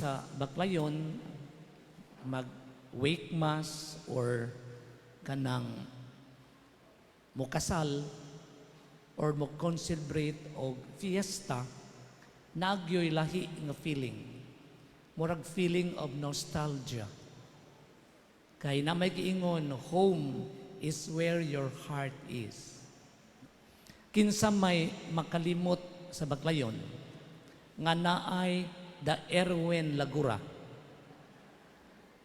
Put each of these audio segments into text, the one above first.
sa Baclayon, mag wake mass or kanang mokasal or mo celebrate og fiesta, nagyoy lahi nga feeling. Murag feeling of nostalgia. Kay na may giingon, "Home is where your heart is." Kinsa may makalimot sa Baclayon nga naay the Erwin Lagura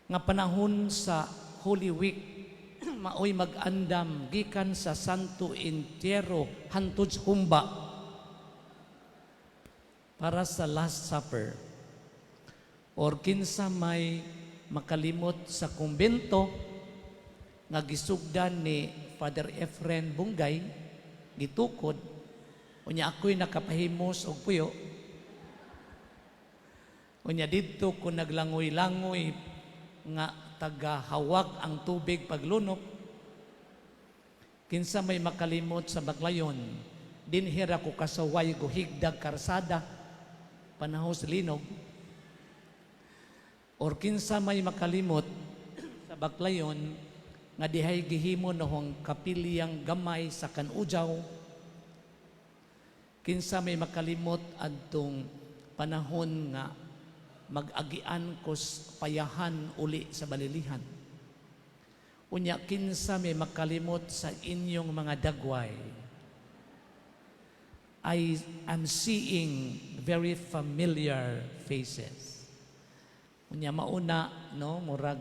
nga panahon sa Holy Week maoy mag-andam gikan sa Santo Entierro hantod sa Humba para sa Last Supper? Or kinsa may makalimot sa kumbento nga gisugdan ni Father Efren Bungay, gitukod unya ako'y nakapahimos og puyo, unya didto ko naglangoy-langoy nga tagahawak ang tubig paglunok? Kinsa may makalimot sa Baclayon, dinhi ra ko kasaway guhigdag karsada panahon sa linog? Or kinsa may makalimot sa Baclayon nga dihay gihimo nohong kapilyang gamay sa Kanujaw? Kinsa may makalimot adtong panahon nga mag-agian kos payahan uli sa Balilihan? Unya kinsa may makalimot sa inyong mga dagway? I am seeing very familiar faces. Unya mauna, no, murag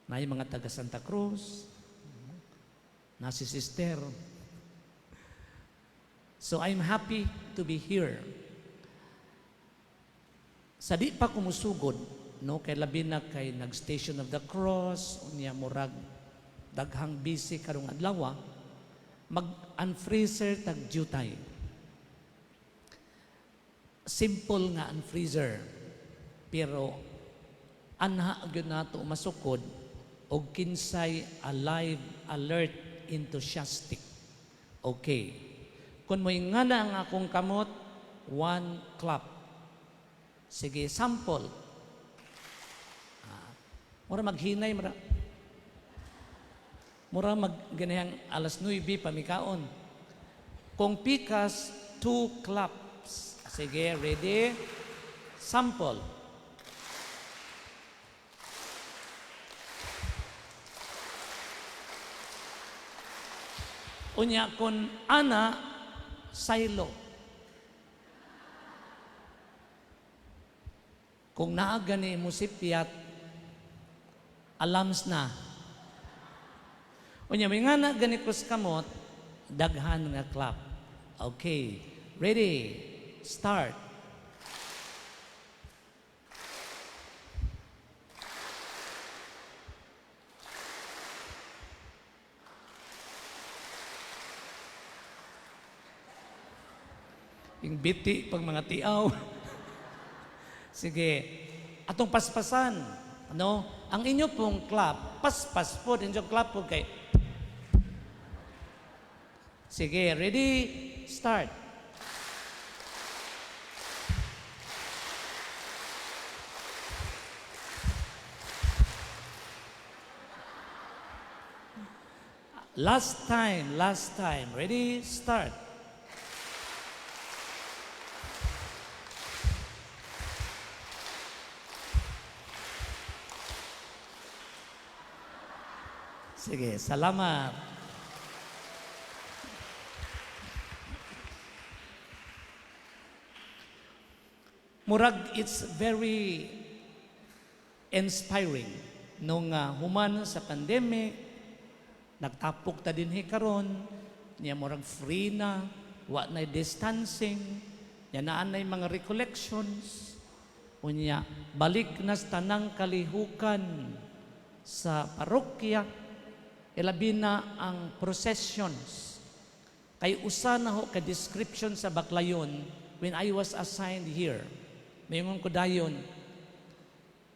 naay mga taga Santa Cruz, na si sister. So I'm happy to be here. Sa di pa kumusugod, no, kay labi na kay nag-Station of the Cross, unya murag daghang busy karong adlaw, mag-unfreezer tag jutay. Simple nga unfreezer, pero anha gyud nato masukod og kinsay alive, alert, enthusiastic. Okay. Kung mo'y ngana ang akong kamot, one clap. Sige, sample. Ah, mura maghinay, mura. Mura mag ganihang alas 9 pamikaon. Kung pikas, two claps. Sige, ready? Sample. Unya kun ana, silo. Kung naa gani mo sipyat, alams na. Unya may nga na gani kus kamot, daghan nga clap. Okay, ready, start. Yung biti pag mga tiaw. Sige, atong paspasan. No? Ang inyo pong clap, paspas po, inyong clap po kay. Sige, ready, start. Last time, last time. Ready, start. Sige, salamat. Murag it's very inspiring nung human sa pandemic, nagtapok ta dinhi karon, niya murag free na, wa na distancing, niya naa nay mga recollections, unya balik na sa tanang kalihukan sa parokya, ilabi na ang processions. Kay usa na ho ka description sa Baclayon when I was assigned here. Mayngon ko dayon,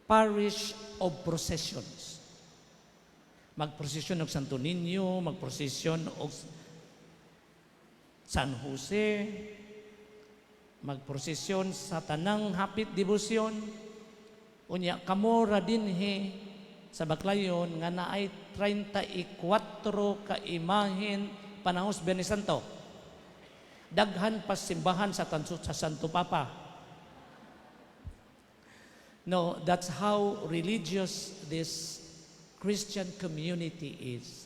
"Parish of processions." Magprosesyon og Santo Niño, magprosesyon og San Jose. Magprosesyon sa tanang hapit debosyon. Unya kamo ra dinhi sa Baclayon nga naay 34 ka imahen panahon sa Biyernes Santo. Daghan pa simbahan sa tanso sa Santo Papa. No, that's how religious this Christian community is.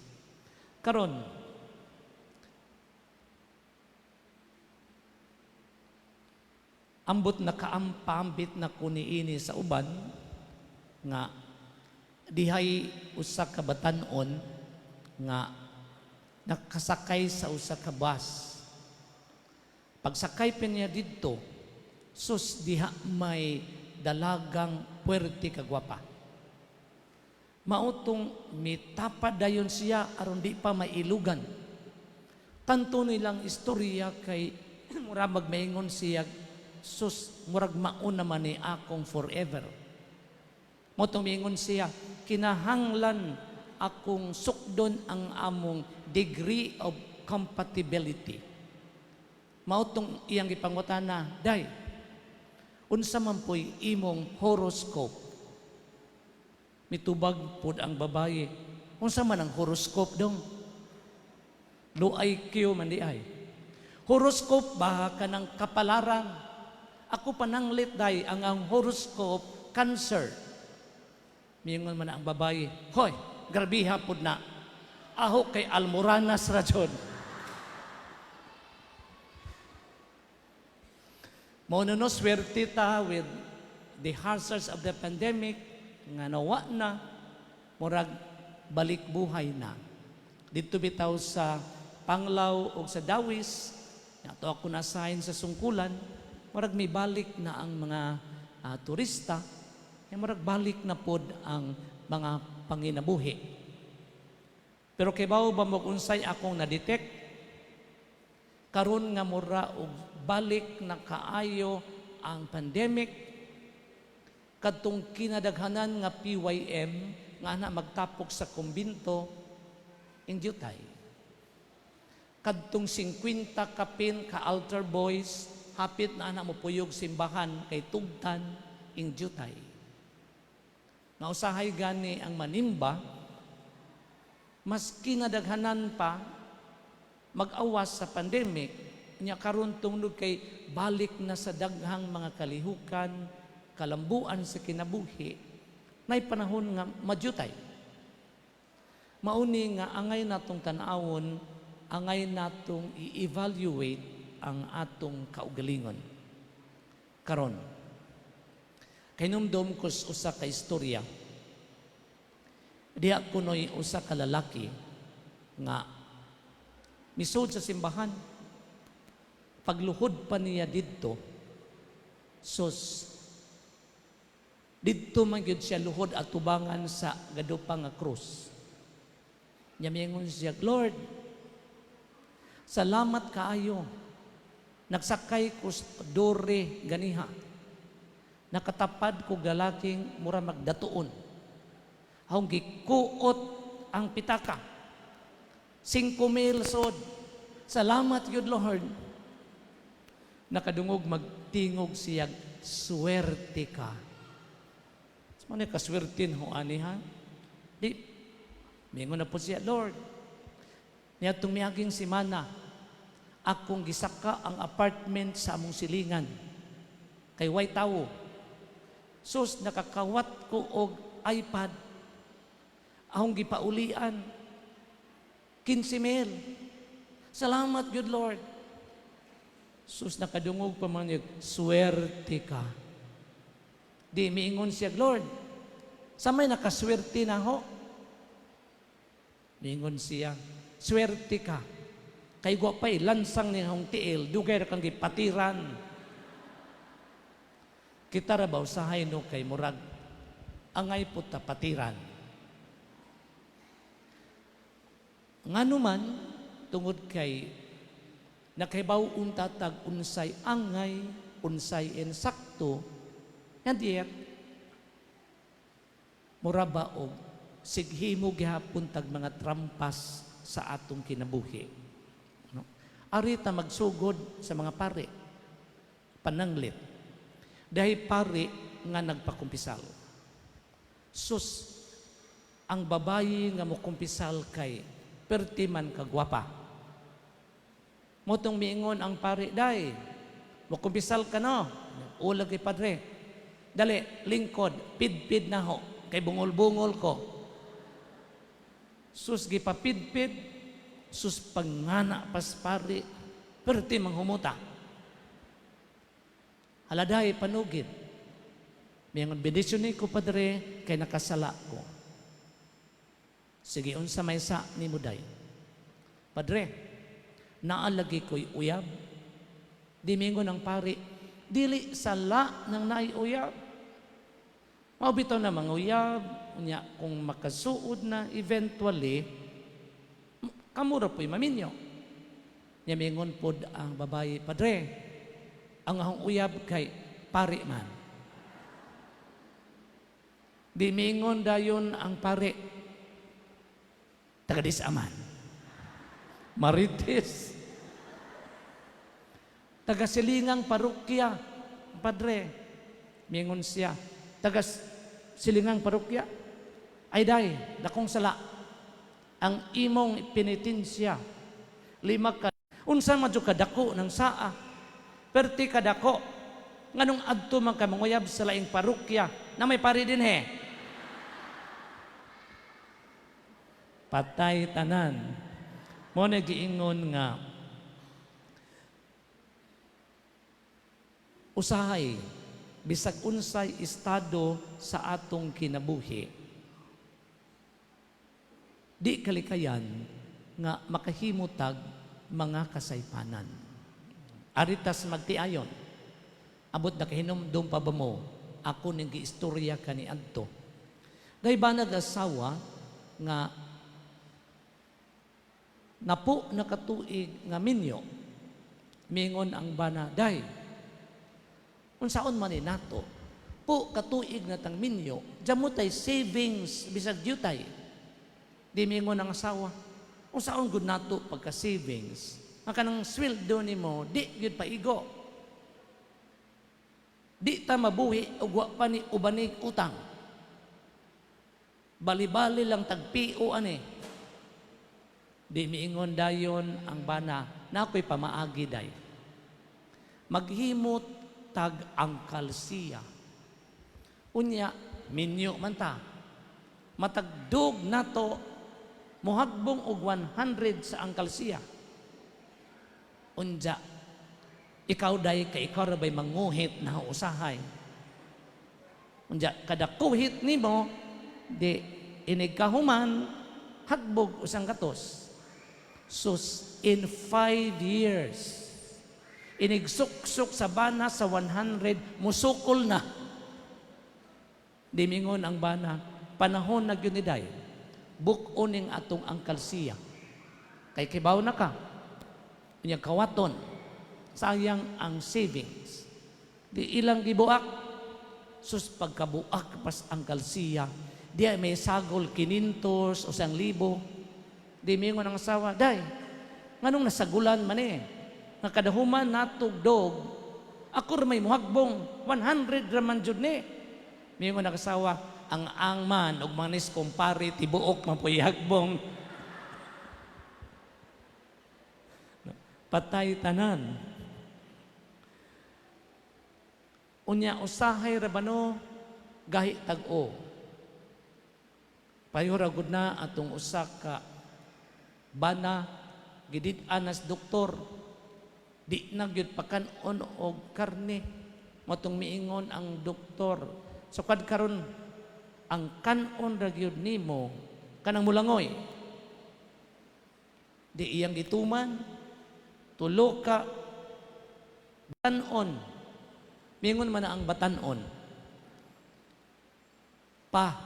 Karon, ambot nakaambit na ko niini sa uban nga dihay usa ka batan-on nga nakasakay sa usa ka bus. Pagsakay pa niya didto, sus, diha may dalagang puwerte kagwapa. Mautong mitapad dayon siya aron di pa mailugan. Tanto nilang istorya kay mura magmaingon siya, "Sus, murag mauna man ni akong forever." Mo tumingon siya, "Kinahanglan akong sukdon ang among degree of compatibility." Mautong iyang gipangutana, "Day, unsa man po'y imong horoscope?" Mitubag pud ang babaye, "Unsa man ang horoscope, dong?" Low IQ man di ay. "Horoscope ba kanang kapalaran? Ako pananglit, day, ang horoscope, Cancer." Miingon man ang babaye, "Hoy, grabiha pud na. Aho kay Almoranas ra jud." Mao na, no, swerte ta with the hazards of the pandemic nga nawa na, murag balik buhay na. Dito bitaw sa Panglao o sa Dawis, ato ako na-assign sa Sungkulan, murag may balik na ang mga turista, ya murag balik na pod ang mga panginabuhi. Pero kibaw ba mo unsay akong na-detect? Karon nga mura og balik na kaayo ang pandemic, kadtong kinadaghanan nga PYM nga ana magtapok sa kumbinto, indyutay. Kadtong 50 kapin ka altar boys hapit na ana mopuyog simbahan kay tugtan, indyutay. Nga usahay gani ang manimba, mas kinadaghanan pa mag-awas sa pandemic nya karon tungod kay balik na sa daghang mga kalihukan, kalambuan sa kinabuhi, nay panahon nga madyutay. Mauni nga angay natong tan-awon, angay natong i-evaluate ang atong kaugalingon. Karon, kahinumdom ko sa usa ka istorya. Diha kuno'y usa ka lalaki nga misud sa simbahan. Pagluhod pa niya didto, sus, didto man gyud siya luhod at tubangan sa gadupa nga krus. Nya miingon siya, "Lord, salamat kaayo. Nagsakay ko sa dore ganiha. Nakatapad ko lalaking mura magdatuon. Akong gikuot ang pitaka. 5 mil sod. Salamat yun, Lord." Nakadungog magtingog siya, "Swerte ka." Sa mga kaswertin ho ani ha? Di, mingon na po siya, "Lord, niadtong miaging simana, akong gisaka ang apartment sa among silingan. Kay way tawo. Sus, nakakawat ko og iPad. Akong gipaulian. 15 mil. Salamat, good Lord." Sus, nakadungog pa man niya, "Swerte ka." Di, miingon siya, "Lord, sa may nakaswerte na ho." Miingon siya, "Swerte ka. Kay wa pa'y lansang ni hong tiil, dugay ra kang gipatiran." Kita ra ba usahay, no, kay murag angay pud ta patiran. Ngano man, tungod kay nakahibaw unta tag unsay angay, unsay insakto, and yet mura ba og sighimo gihapon tag mga trampas sa atong kinabuhi. No? Ari ta magsugod sa mga pare. Pananglit. Dahil pari nga nagpakumpisal. Sus, ang babayi nga mokumpisal kay perti man kagwapa. Mao tong miingon ang pari, "Day, mokumpisal ka, no?" "Ulag kay padre." "Dali, lingkod, pidpid na ho, kay bungol-bungol ko." Sus, gipapidpid, sus, pangana pas pari, perti manghumuta. "Hala day, panugid." Miingon, "Bendisyon ko, padre, kay nakasala ko." "Sige, unsa may sa nimo, day?" "Padre, naa lagi ko'y uyab." Di mingon ang pari, "Dili sala nang naay uyab. Mao bitaw na mga uyab, unya kung makasuod na eventually, kamo ra po'y maminyo." Nya mingon pod ang babaye, "Padre, ang akong uyab kay pari man." Di mingon dayon ang pari, "Taga diin man?" "Marites." "Taga silingang parokya, padre." Mingon siya, "Taga silingang parokya? Ay day, dakong sala. Ang imong penitensya, lima ka." Unsa man jud kadako ng saa? Perti kadako. Nganong adto man ka manguyab sa laing parokya na may pari dinhe? Patay tanan. Mao na giingon nga usahay bisag unsay estado sa atong kinabuhi, di kalikayan nga makahimutag mga kasaypanan. Aritas magtiayon. Abot na kahinumdum pa ba mo ako ning giistorya kaniadto? Dahil ba nag-asawa nga napo nakatuig nga minyo, mingon ang bana, "Day, unsaon man ni nato? Po katuig na tang minyo, dyan tay savings bisag dyutay." Di mingon ang asawa, "Unsaon gud nato pagka savings? Nga kanang sweldo nimo di gyud paigo. Di ta mabuhi og wa pa ni ubanig utang. Bali-bali lang tagpio ani." Di miingon dayon ang bana, "Naa ko'y pamaagi, day. Maghimot tag angkalsiya. Unya, minyo man ta. Matagdog nato mohagbong og 100 sa angkalsiya. Unja, ikaw day kay ikaw ra bay manguhit na usahay. Unja, kada kuhit nimo, di inig kahuman, hagbog 100." Sus, in 5 years, inigsuksok sa bana sa 100, musukol na. Di mingon ang bana, "Panahon na gyud ni, day. Buk-on ning atong angkalsiya. Kay kibaw na ka. Unya kawaton. Sayang ang savings." Di ilang gibuak. Sus, pagkabuak pas angkalsiya, di ay may sagol 500 o 1,000. Di mingon ang asawa, "Day, nganong nasagulan man eh? Nga kadahuman natog dog, ako ra may muhagbong, 100 raman jud ni." Mingon ang asawa, Ang man og manis kumpare tibuok man po'y hagbong." Patay tanan. Unya usahay ra bano gahi tag-o. Pareho ra gud na atong usa ka bana gidid-an nas doktor, di na gyud pakan-on og karne. Mao tong miingon ang doktor, "Sukad karon ang kan-on ra gyud nimo kanang mulangoy." Di iyang gituman, tulo ka batan-on. Mingon man na ang batan-on, "Pa,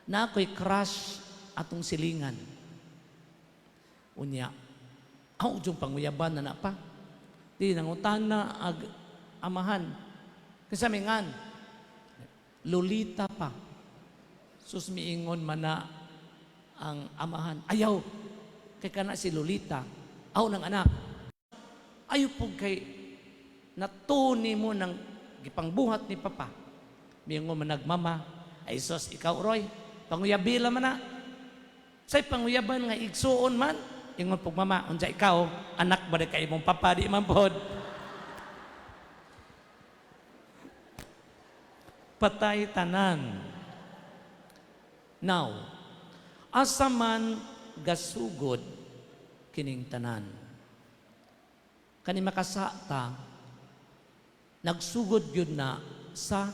naa ko'y crush atong silingan." Unya, ako yung panguyaban na na pa. Di nangutana ag amahan. Kasi mingan, "Lolita, pa." Sus, miingon man na ang amahan, "Ayaw, kay kana si Lolita, aw ng anak. Ayaw po kay Natuni mo ng gipangbuhat ni papa. Miingon man nag mama, "Ay sus, ikaw Roy, panguyabila man na." Say panguyaban nga igsuon man, ingon pug mama, "Unsa ikaw, anak ba kay imong papa, di man pod." Patay tanan. Now, asa man gasugod kining tanan? Kani makasata, nagsugod gyud na sa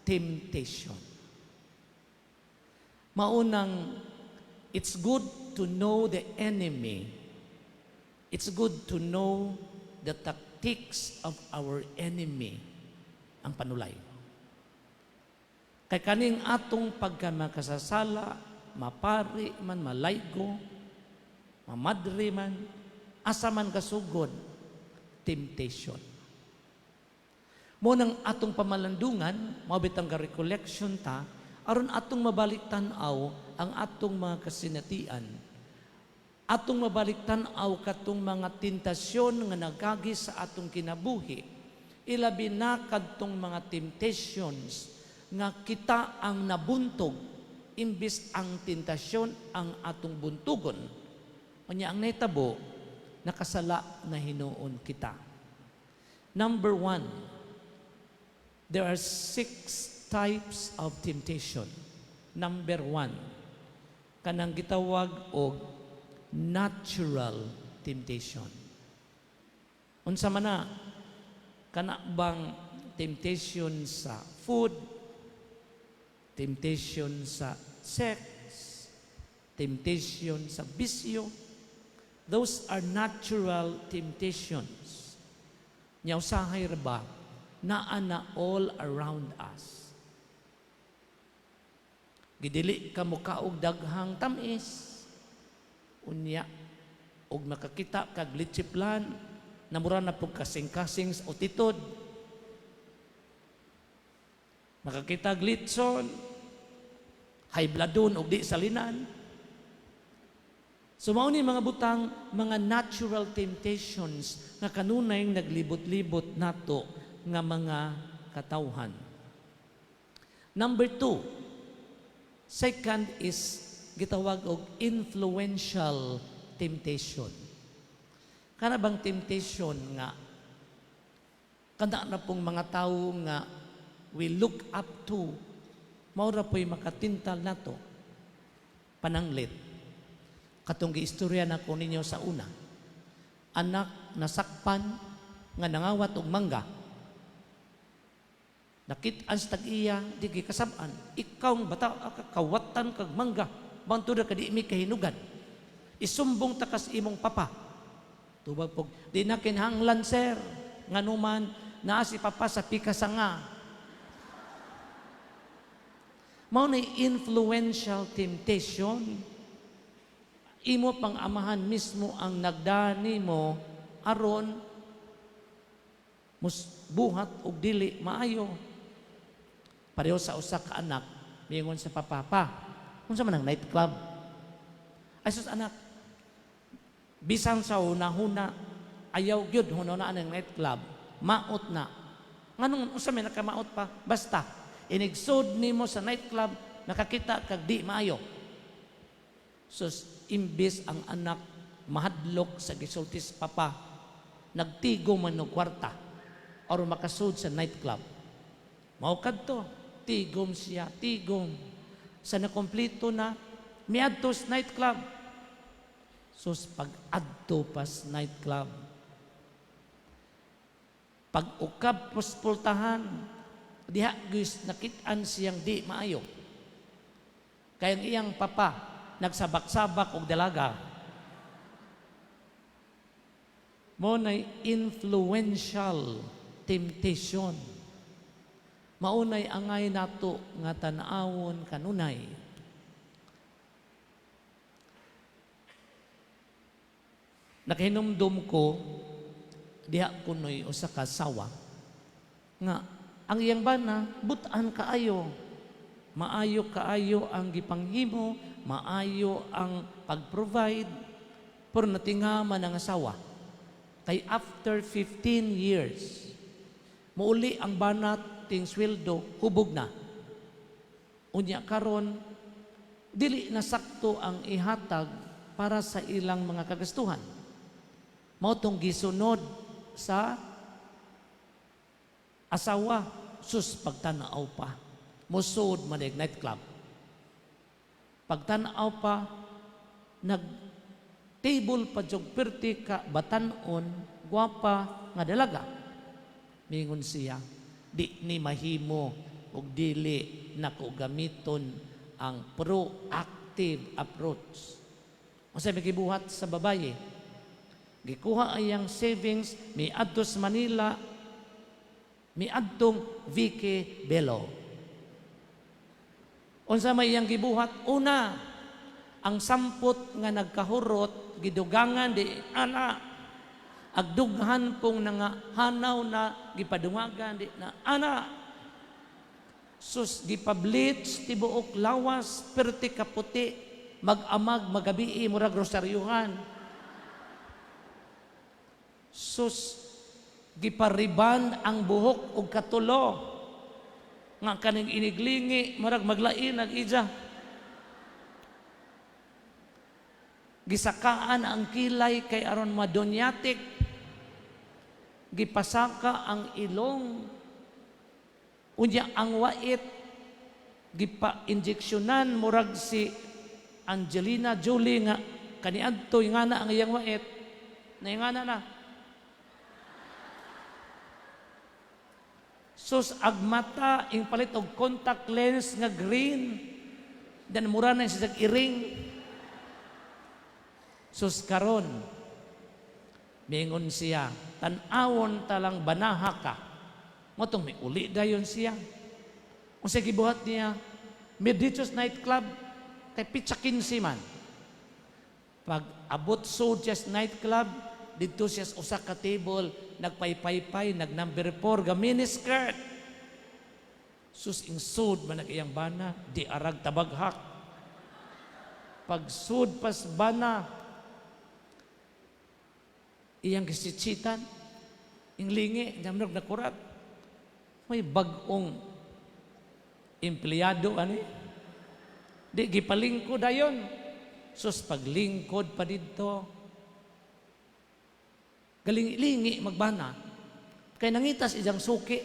temptation. Maunang it's good to know the enemy. It's good to know the tactics of our enemy, ang panulay. Kay kaning atong pagkamakasasala, mapari man, malaygo, mamadre man, asa man kasugod? Temptation. Mao nang atong pamalandungan, mao bitang recollection ta, aron atong mabalik tan-aw ang atong mga kasinatian. Atong mabalik tan-aw katong mga tentasyon nga nagagi sa atong kinabuhi. Ilabi na kadtong mga temptations nga kita ang nabuntog imbis ang tentasyon ang atong buntugon. Unya ang nahitabo, nakasala na hinuon kita. Number one, there are six types of temptation. Number one, kanang gitawag og natural temptation. Unsa man na? Kana bang temptation sa food, temptation sa sex, temptation sa bisyo? Those are natural temptations. Nya usahay ra ba, naa na all around us. Gidili ka mukaog daghang tamis. Unya, og makakita kag leche flan, namura na pug kasing-kasing sa utitod. Makakita og litson, high bloodon og di salinan. So mao ni mga butang, mga natural temptations nga kanunay naglibot-libot nato nga mga katawhan. Number two, second is gitawag og influential temptation. Kana bang temptation nga kana na pong mga tao nga we look up to, mao ra po'y makatintal nato. Pananglit, katong giistorya nako ninyo sa una, anak nasakpan nga nangawat og mangga. Nakit-an sa tag-iya, di gikasab-an. "Ikaw ang bata, kawatan kag mangga. Bantod ka di mi kahinugan. Isumbong ta kas imong papa." Tubag pog, "Di na kinahanglan, sir. Nganuman, naa si papa sa pika sanga." Mao na influential temptation. Imo pang amahan mismo ang nagdani mo aron mus buhat og dili maayo. Pareho sa usa ka anak, miingon sa papa, "Pa, unsa man ang nightclub?" "Ay sus anak, bisan sa hunahuna, ayaw gyud hunahuna ang nightclub, maot na." "Nganong unsa may nakamaot pa?" "Basta, inigsud nimo sa nightclub, nakakita kag di maayo." Sus, imbis ang anak mahadlok sa gisulti sa papa, nagtigo man og kwarta aron makasud sa nightclub. Mao kadto, tigom siya, tigom. Sa nakompleto na, miadto sa nightclub. Sus, pag-adto pas nightclub, pag ukab pos pultahan, diha gyud nakit-an siyang di maayo. Kaya ang iyang papa, nagsabak-sabak og dalaga. Mao nay influential temptation. Maunay angay nato nga tan-awon kanunay. Nakahinumdum ko diha kunoy usa ka sawa nga ang iyang bana butan kaayo. Maayo kaayo ang gipanghimo, maayo ang pag-provide, pero natinga man ang asawa. Kay after 15 years, Muuli ang bana ting sweldo, hubog na. Unya karon dili na sakto ang ihatag para sa ilang mga kagastuhan. Mao tong gisunod sa asawa, sus, pagtanaw pa. Musod man nightclub. Pagtanaw pa, nag table pa jog perti ka batanon, gwapa nga dalaga. Mingon siya, "Di ni mahimo og dili nako gamiton ang proactive approach." Unsa may gibuhat sa babaye? Gikuha ayang savings, miadto sa Manila, miadtong Vicky Belo. Unsa may iyang gibuhat? Una, ang sampot nga nagkahurot, gidugangan di ana. Agdughan pong nga hanaw na gipadungagan di na ana. Sus, gipableach tibuok lawas, perti kaputi, mag-amag magabii murag rosaryuhan. Sus, gipariban ang buhok og katulo. Nga kaning iniglingi murag maglain ag ija. Gisakaan ang kilay kay aron madonyatik. Gipasaka ang ilong. Unya ang wait gipa-injeksyonan murag si Angelina Jolie nga kaniadto ingana ang iyang wait. Naingana na. Sus, agmata ing palit og contact lens nga green. Dan mura na siya iring. Sus, karon mingon siya, "Tan-awon talang banaha ka." Motong may uli dayon siya. Unsa gibuhat niya? Medichos nightclub kay pitsa 15 man. Pag abot Sojas nightclub, didto siya sa usa ka table, nagpaypaypay, nag number 4 ga miniskirt. Sus, ingsud man ang iyang bana, di arag tabaghak. Pagsud pas bana, iyang gisitsitan, inglingi, nyamnog nakurat. May bagong empleyado ani. Di gipalingkod dayon. Sus, paglingkod pa didto. Galing-lingi magbana. Kay nangitas iyang suki.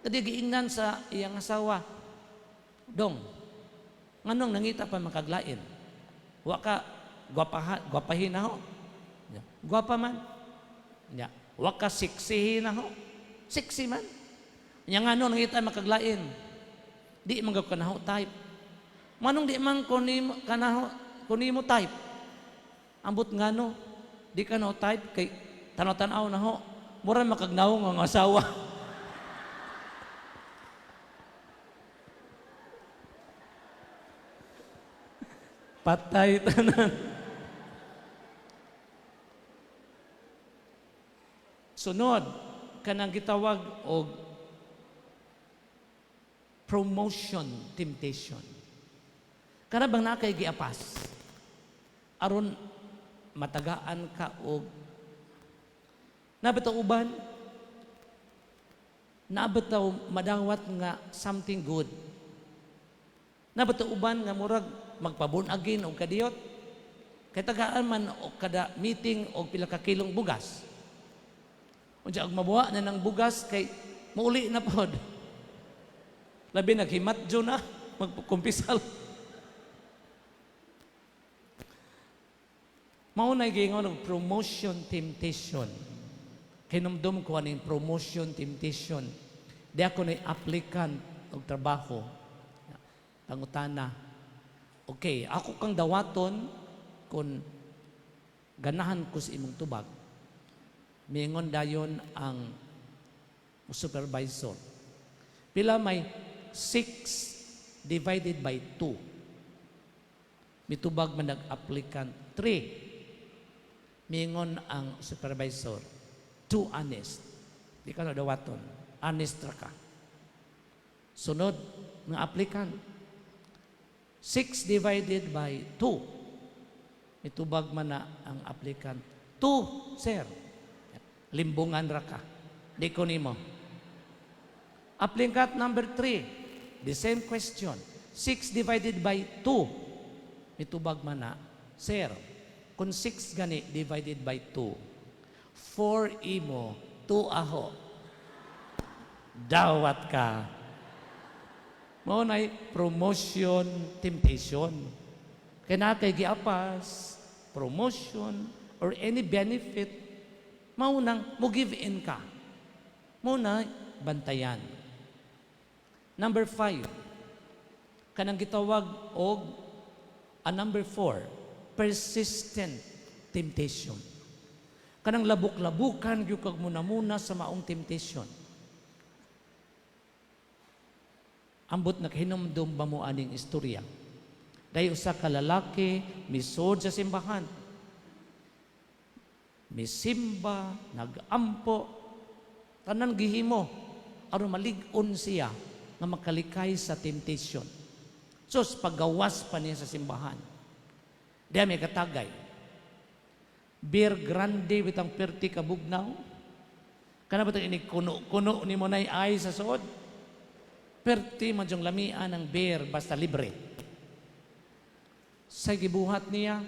Kadi giingnan sa iyang asawa, "Dong, nganong nangita pa makaglain? Wa ka gwapaha, gwapahin na ho?" "Gwapa man." "Nya, wa ka seksihin na ho?" "Sexy man." "Nya ngano nangita makaglain?" "Di man gud kanaho type." "Manong di man ko nimo kanaho ko nimo type?" "Ambot ngano di ka no type?" "Kay tanaw-tanaw na ho. Mura makagnawong ang asawa." Patay tanan. Sunod, kanang gitawag og promotion temptation. Kana bang naa kay giapas? Aron matagaan ka og nabitaw uban, nabitaw madawat nga something good. Nabitaw uban nga murag magpabunagin og kadiyot. Kay tagaan man og kada meeting og pila ka kilong bugas. Unsa og mabuha na ng bugas kay muuli na pod. Labi naghimatjo na magkumpisal. Mao na giingon og promotion temptation. Kinumdum ko aning promotion temptation. Di ako ni applicant og trabaho. Pangutana. "Okay, ako kang dawaton kung ganahan ko sa imong tubag." Mingon dayon ang supervisor, "Pila may 6 divided by 2?" Mitubag man nag-applicant, "3." Mingon ang supervisor, "Too honest. Di ka na dawaton. Honest ra ka." Sunod ng applicant, "6 divided by 2." Mitubag man na ang applicant, "2, sir." "Limbungan ra ka." Di ko nimo. Applicant number 3, the same question. 6 divided by 2. Mitubag man na, "Sir, kung 6 gani divided by 2, 4 imo, 2 aho." Dawat ka. Mao nay promotion temptation. Kay naa kay giapas, promotion, or any benefit, mao nang mo give in ka. Mao na bantayan. Number 5, kanang gitawag og a number 4, persistent temptation. Kanang labok-labukan gyud kag muna-muna sa maong temptation. Ambot nakahinumdum ba mo aning istorya? Dahil usa ka lalaki misod sa simbahan. Misimba, nagampo, tanan gihimo aron malig-on siya nga makalikay sa temptation. Sus, paggawas pa niya sa simbahan, diya may katagay. Beer grande bitang perti kabugnaw. Kana ba inig kuno-kuno ni mo nay ay sa suod? Perti man yung lamian ng beer basta libre. Sa gibuhat niya,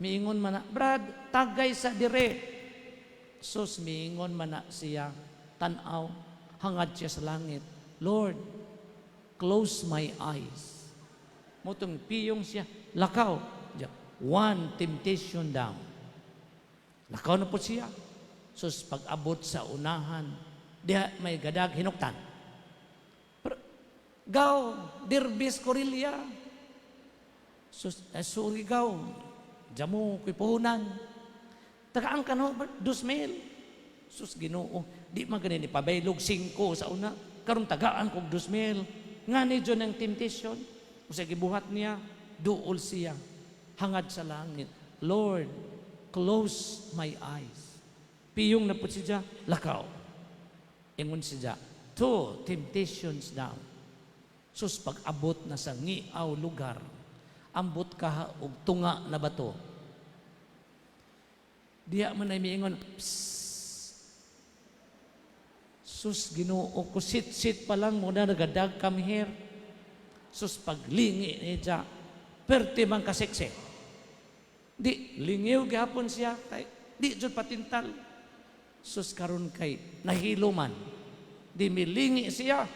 miingon man na, "Brad, tagay sa dire." Sus, miingon man na siya, tanaw, hangad siya sa langit. "Lord, close my eyes." Mutong piyong siya, lakaw. One temptation down. Lakaw na po siya. Sus, pag-abot sa unahan, diha may gadag hinuktan. Pero, "Gaw, Derbis Corilya." "Sus, eh, sorry gaw, jamo ko'y puhunan." "Tagaan ka no, 2,000." Sus, Ginoo, di man gani ni pabaylog 5 sa una. Karon tagaan kog 2,000. Nga ni dyan ang temptation. Usa gibuhat niya, duol siya. Hangad sa langit. "Lord, close my eyes." Piyong na po siya, lakaw. Ingon siya, two temptations down. Sus, pag-abot na sa ngiaw lugar, ambot ka og tunga na bato. Diya man ay miingon, "Psst." Sus, Ginoo ko, sit-sit pa lang mo na nagadag, come here. Sus, paglingi niya, perti man kaseksi. Di, lingiw gihapon siya, kay, di jud patintal. Sus, karon kay nahilo man. Di milingi siya.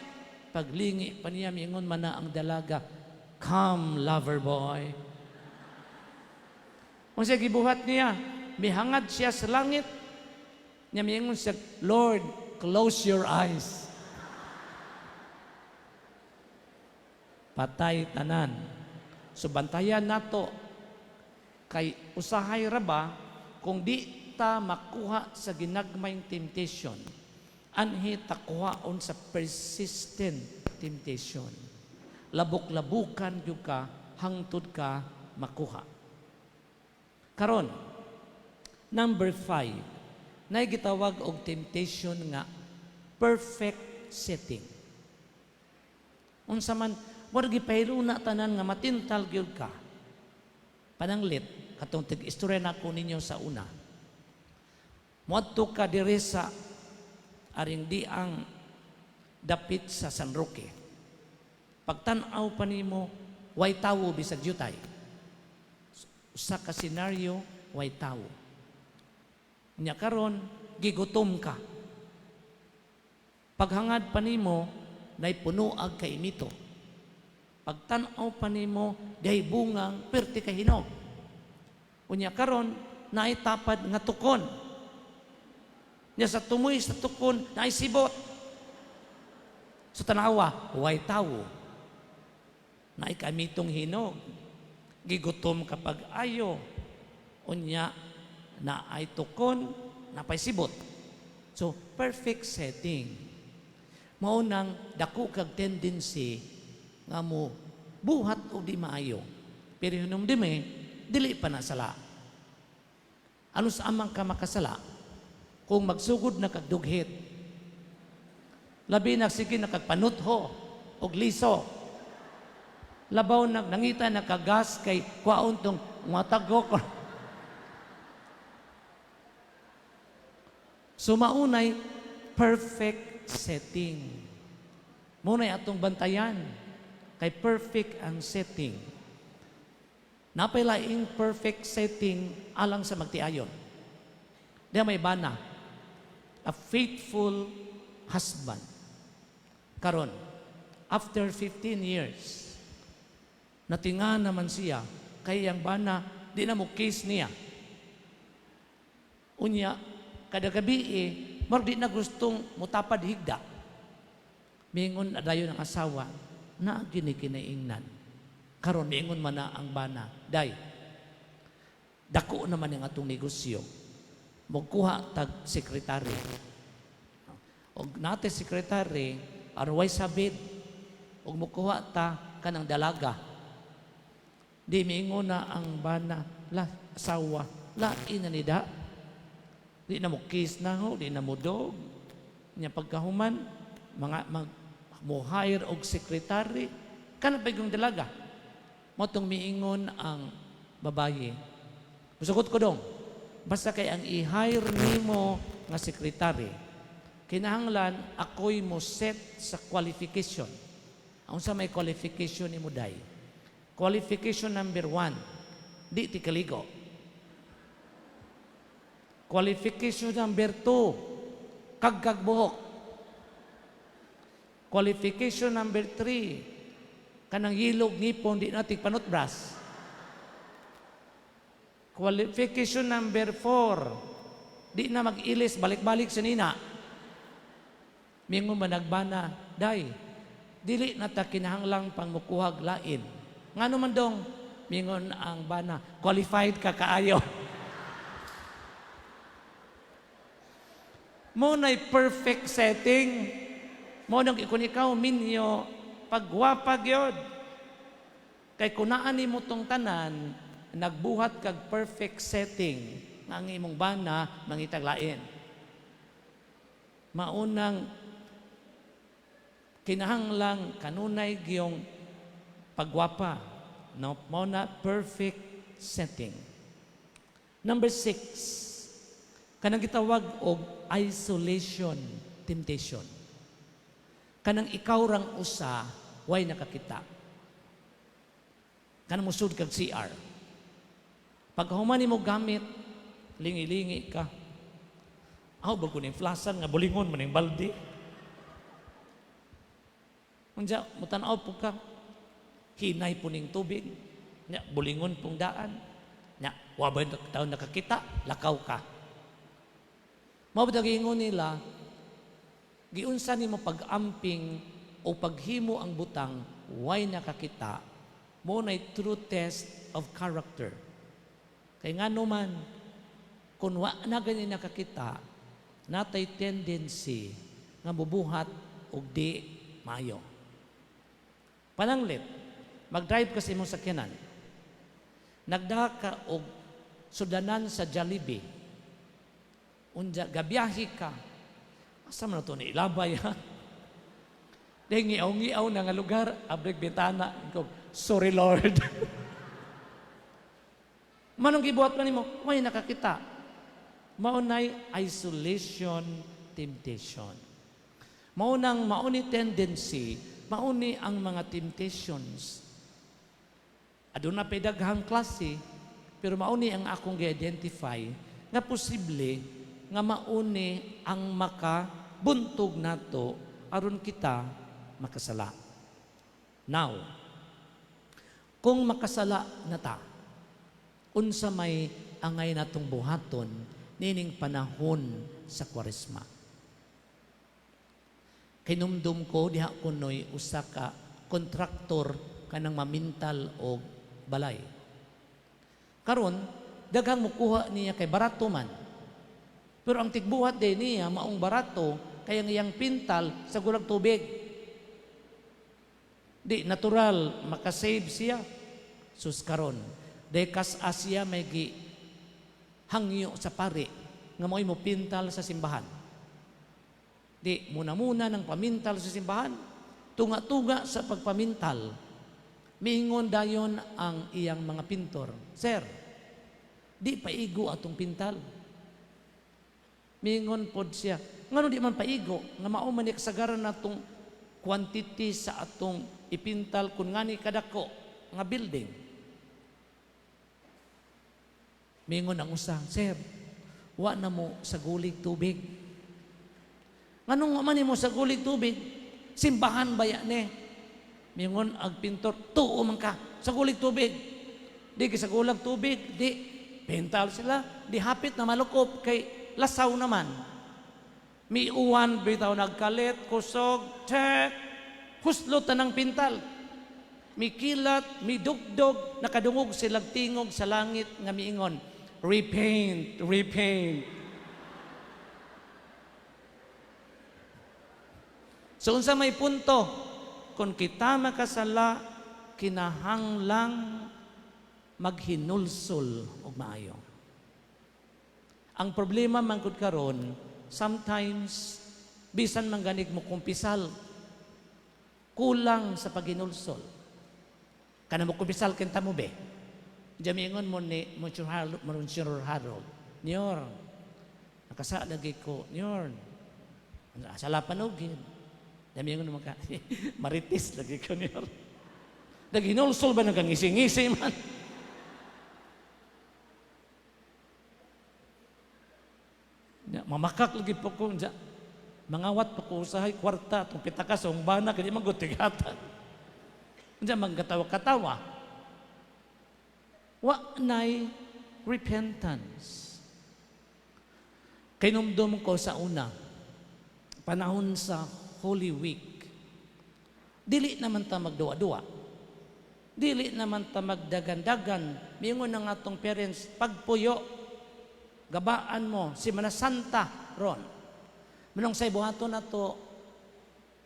Paglingi pa niya, miingon man na ang dalaga, "Come, lover boy." Kung siya gibuhat niya, mihangad siya sa langit. Niya miingon siya, "Lord, close your eyes." Patay tanan. So bantayan nato kay usahay ra ba kung di ta makuha sa ginagmayng temptation, anhi takuhaon sa persistent temptation. Labok-labukan gyud ka hangtod ka makuha. Karon, number 5, nay gitawag og temptation nga perfect setting. Unsa man, mura gipahiluna tanan nga matintal gyud ka. Pananglit, katong tig-istorya nako ninyo sa una. Muadto ka diri sa aring di ang dapit sa San Roque. Pagtan-aw pa nimo, way tawo bisag jutay. Usa ka senaryo, way tawo. Nya karon gigutom ka. Paghangad pa nimo, nay puno ag kaimito. Pagtan-aw pa nimo, dihay bungang perti ka hinog. Unya karon naay tapad nga tukon. Nya sa tumoy sa tukon, naay sibot. Sa tanawa, way tawo. Naay kaimitong hinog. Gigutom kapag ayo. Unya, naay tukon, napay sibot. So, perfect setting. Mao nang dako kag tendency nga mo buhat og di maayo. Pero hinumdumi, dili pa na sala. Ano sa amang ka makasala? Kung magsugod na kag dughit. Labi na sige na kag panutho og liso. Labaw na nangita na kagas kay kwaon tong mga tagok. So maunay Perfect setting. Mao na atong bantayan. Kay perfect ang setting. Napay laing perfect setting alang sa magtiayon. Di may bana. A faithful husband. Karon, after 15 years, natinga naman siya kay ang bana di na mo kiss niya. Unya, kada gabi eh, murag di na gustong mutapad higda. Mingon na dayon ang asawa, na gini kinaingnan. Karon miingon man na ang bana, "Day, dako naman ang atong negosyo. Magkuha tag sekretary. Og nate sekretary, aron way sabid, og mukuha ta kanang dalaga." Di miingon na ang bana, la, asawa, lain na ni da. Di na mo kiss na ho, di na mo dog. Nya pagkahuman, mga mag mo hire og sekretary, kana pa yung dalaga. Motong miingon ang babaye, "Musugot ko dong, basta kay ang i-hire nimo nga sekretary, kinahanglan ako'y mo set sa qualification." "Ang sa may qualification nimo, day?" "Qualification number 1, di ti kaligo. Qualification number 2, kagkag buhok. Qualification number 3, kanang yilog ngipon di natin pa-toothbrush. Qualification number 4, di na mag-ilis, balik-balik sa nina." Mingon man nagbana, "Day, dili na ta kinahanglang pang mukuhag lain." "Ngano man dong?" Mingon ang bana, "Qualified ka kaayo." Mo na'y perfect setting. Mo nang kung ikaw minyo, pagwapa gyud. Kay kung naa nimo tong tanan, nagbuhat kag perfect setting nga ang imong bana mangitag lain. Maunang kinahanglang kanunay giyong pagwapa. No, mao na perfect setting. Number 6, kanang gitawag og isolation temptation. Kanang ikaw rang usa, way nakakita. Kanang musud kag CR. Pagkahuman nimo gamit, lingi-lingi ka. Aw, bago ning flushan nga bulingon man ning balde. Unja, mutanaw po ka. Hinay po ning tubig. Nya, bulingon pong daan. Nya, wa ba taon nakakita, lakaw ka. Mao ba giingon nila, giunsa nimo pag-amping o paghimo ang butang way nakakita, mo nay true test of character. Kay ngano man, kung wa na gani nakakita, natay tendency nga mubuhat og di maayo. Pananglit, mag-drive ka sa imong sakyanan. Nagdaha ka og sudanan sa Jollibee. Unja, gabiyahe ka. Asa man na to ni ilabay, ha? Dahil ngiaw-ngiaw na nga lugar, abrig bintana. Ikaw, "Sorry, Lord." Manong gibuhat man nimo, way nakakita. Maunay isolation temptation. Maunang mauni tendency, mauni ang mga temptations. Aduna pay daghang klase, pero mauni ang akong gi-identify nga posible nga mauni ang makabuntog nato aron kita makasala. Now, kung makasala na ta, unsa may angay natong buhaton nining panahon sa Kwaresma? Kinumdum ko diha kunoy usa ka kontraktor kanang mamintal og balay. Karon, daghang mukuha niya kay barato man. Pero ang tigbuhat din niya maong barato kay ang iyang pintal sa gulag tubig. Di natural makasave siya. Sus karon, di kas Asia may gi hangyo sa pari nga mo'y mo pintal sa simbahan. Di muna-muna ng pamintal sa simbahan, tunga-tunga sa pagpamintal. Miingon dayon ang iyang mga pintor, "Sir, di paigo atong pintal." Miingon pod siya, Ngano di man paigo nga mao man ni kasagaran natong quantity sa atong ipintal kun ngani kadako nga building? Mingon ang usa, "Sir, wa na mo sa gulig tubig." "Nganong wa man mo sa gulig tubig? Simbahan ba ya ni?" Mingon ag pintor, "Tuo man ka, sa gulig tubig." Di sa gulag tubig, di pintal sila, di hapit na malukop kay lasaw naman. Miuwan bitaw, nagkalit, kusog, check, huslot na ng pintal. Mikilat, midugdog, nakadungog silang tingog sa langit nga miingon, "Repaint, repaint." So unsa may punto? Kung kita makasala, kinahanglang maghinulsol og maayo. Ang problema man gud karon, sometimes bisan man ganig mo kumpisal, kulang sa paghinulsol. Kana mo kumpisal kinta mo be. Diya mo ni Monsignor Harold, Monsignor Harold, "Nyor, nakasala lagi ko, Nyor, sala panugid." Diya mo ka, "Maritis lagi ko, Nyor." Naghinulsol ba nagangisi-ngisi man? Ya, mamakak lagi po ko, dya. Mangawat po ko usahay kwarta, itong pitakas, ang bana, kaya magutigatan. Diya, magkatawa-katawa. Wa nay repentance. Kinumdum ko sa una, panahon sa Holy Week, dili naman ta magduwa-duwa. Dili naman ta magdagan-dagan. Mingon ng atong parents, pagpuyo, gabaan mo, Semana Santa ron. Minong say buhaton na to,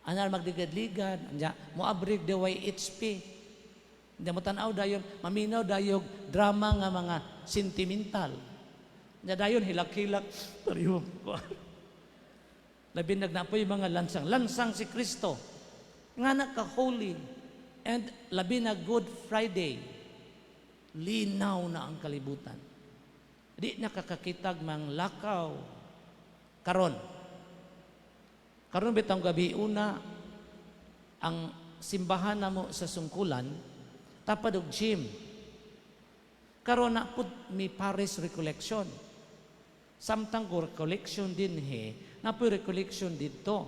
anal magligad-ligad, anya, moabrig DYHP. Hindi mo tanaw dayon, maminaw dayog drama nga mga sentimental. Nya dayon hilak-hilak, pareho. Labi nagnapoy mga lansang. Lansang si Kristo. Nga naka-holy. And labi na Good Friday. Linaw na ang kalibutan. Di nakakakitag mang lakaw. Karon. Karon bitang gabi una, ang simbahan namo sa Sungkulan, tapad og gym. Karon na pud mi parish recollection. Samtang ko recollection din he, napoy recollection dito.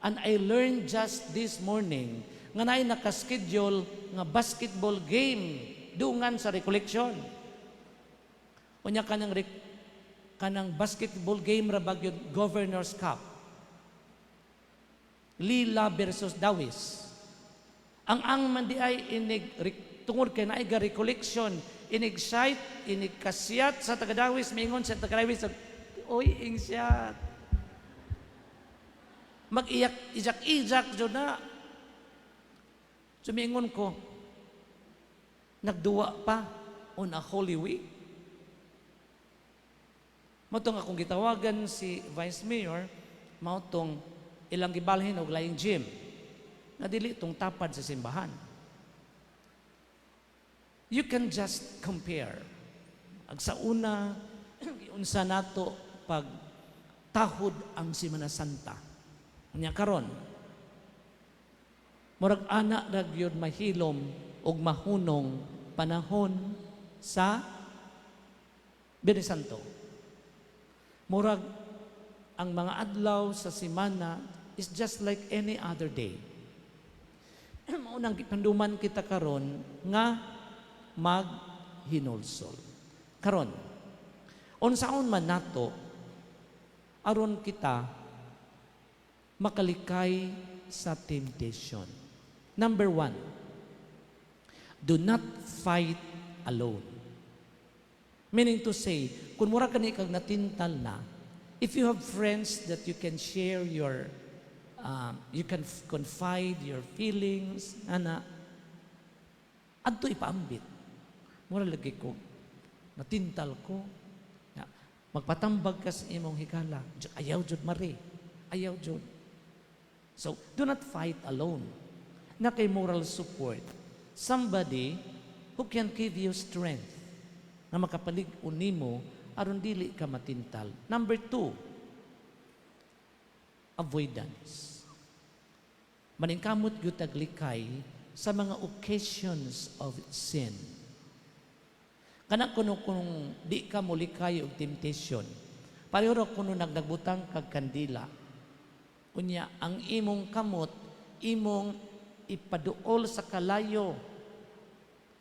And I learned just this morning nga naay nakaschedule nga basketball game dungan sa recollection. Unya kanang basketball game ra bagyod Governor's Cup. Lila versus Dawis. Ang man di ay inig tungod kay naay ga recollection, inig sight, inig kasiyat sa taga-Dawis, mingon sa taga-Dawis, "Oy, ing siyat." Mag-iyak, ijak-ijak jud na. Sumingon ko, nagduwa pa on a Holy Week. Mao akong gitawagan si Vice Mayor, mao tong ilang gibalhin og laing gym nga dili tong tapad sa simbahan. You can just compare. Ag sa una, giunsa nato pag tahod ang Semana Santa. Unya karon, murag ana ra gyud mahilom og mahunong panahon sa Biyernes Santo. Murag ang mga adlaw sa semana is just like any other day. Mao nang gipanduman kita karon nga maghinulsol. Karon, unsaon man nato aron kita makalikay sa temptation? Number one, do not fight alone. Meaning to say, kung mura ka ni kag natintal na, if you have friends that you can share your, you can confide your feelings, ana, adto ipaambit. Mura lagi ko, natintal ko. Ya, magpatambag ka sa imong higala. Ayaw jud mari. Ayaw jud. So, do not fight alone. Na kay moral support. Somebody who can give you strength na makapalig-on nimo aron dili ka matintal. Number two, Avoidance. Maningkamot gyud tag likay sa mga occasions of sin. Kana kuno kung di ka molikay og temptation, pareho ra kuno nagnagbutang kag kandila. Unya, ang imong kamot, imong ipaduol sa kalayo.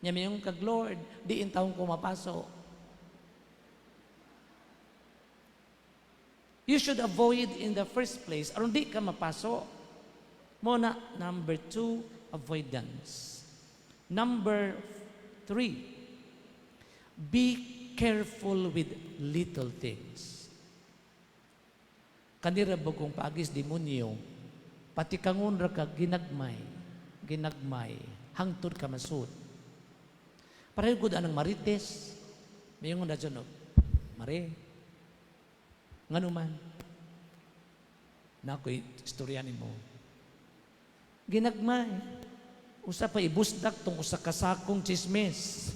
Nya miingon kag, "Lord, di intawon ko mapaso." You should avoid in the first place aron di ka mapaso. Mao na, number two, avoidance. Number three, be careful with little things. Kanira kung paagis demonyo, patikangon ra ka ginagmay, ginagmay, hangtod ka masud. Pareho gud anang marites. Mayon na dyan, no? "Mare, ngano man? Na ako'y istorya nimo." Ginagmay. Usa pa ibusdak tong usa ka sakong chismis.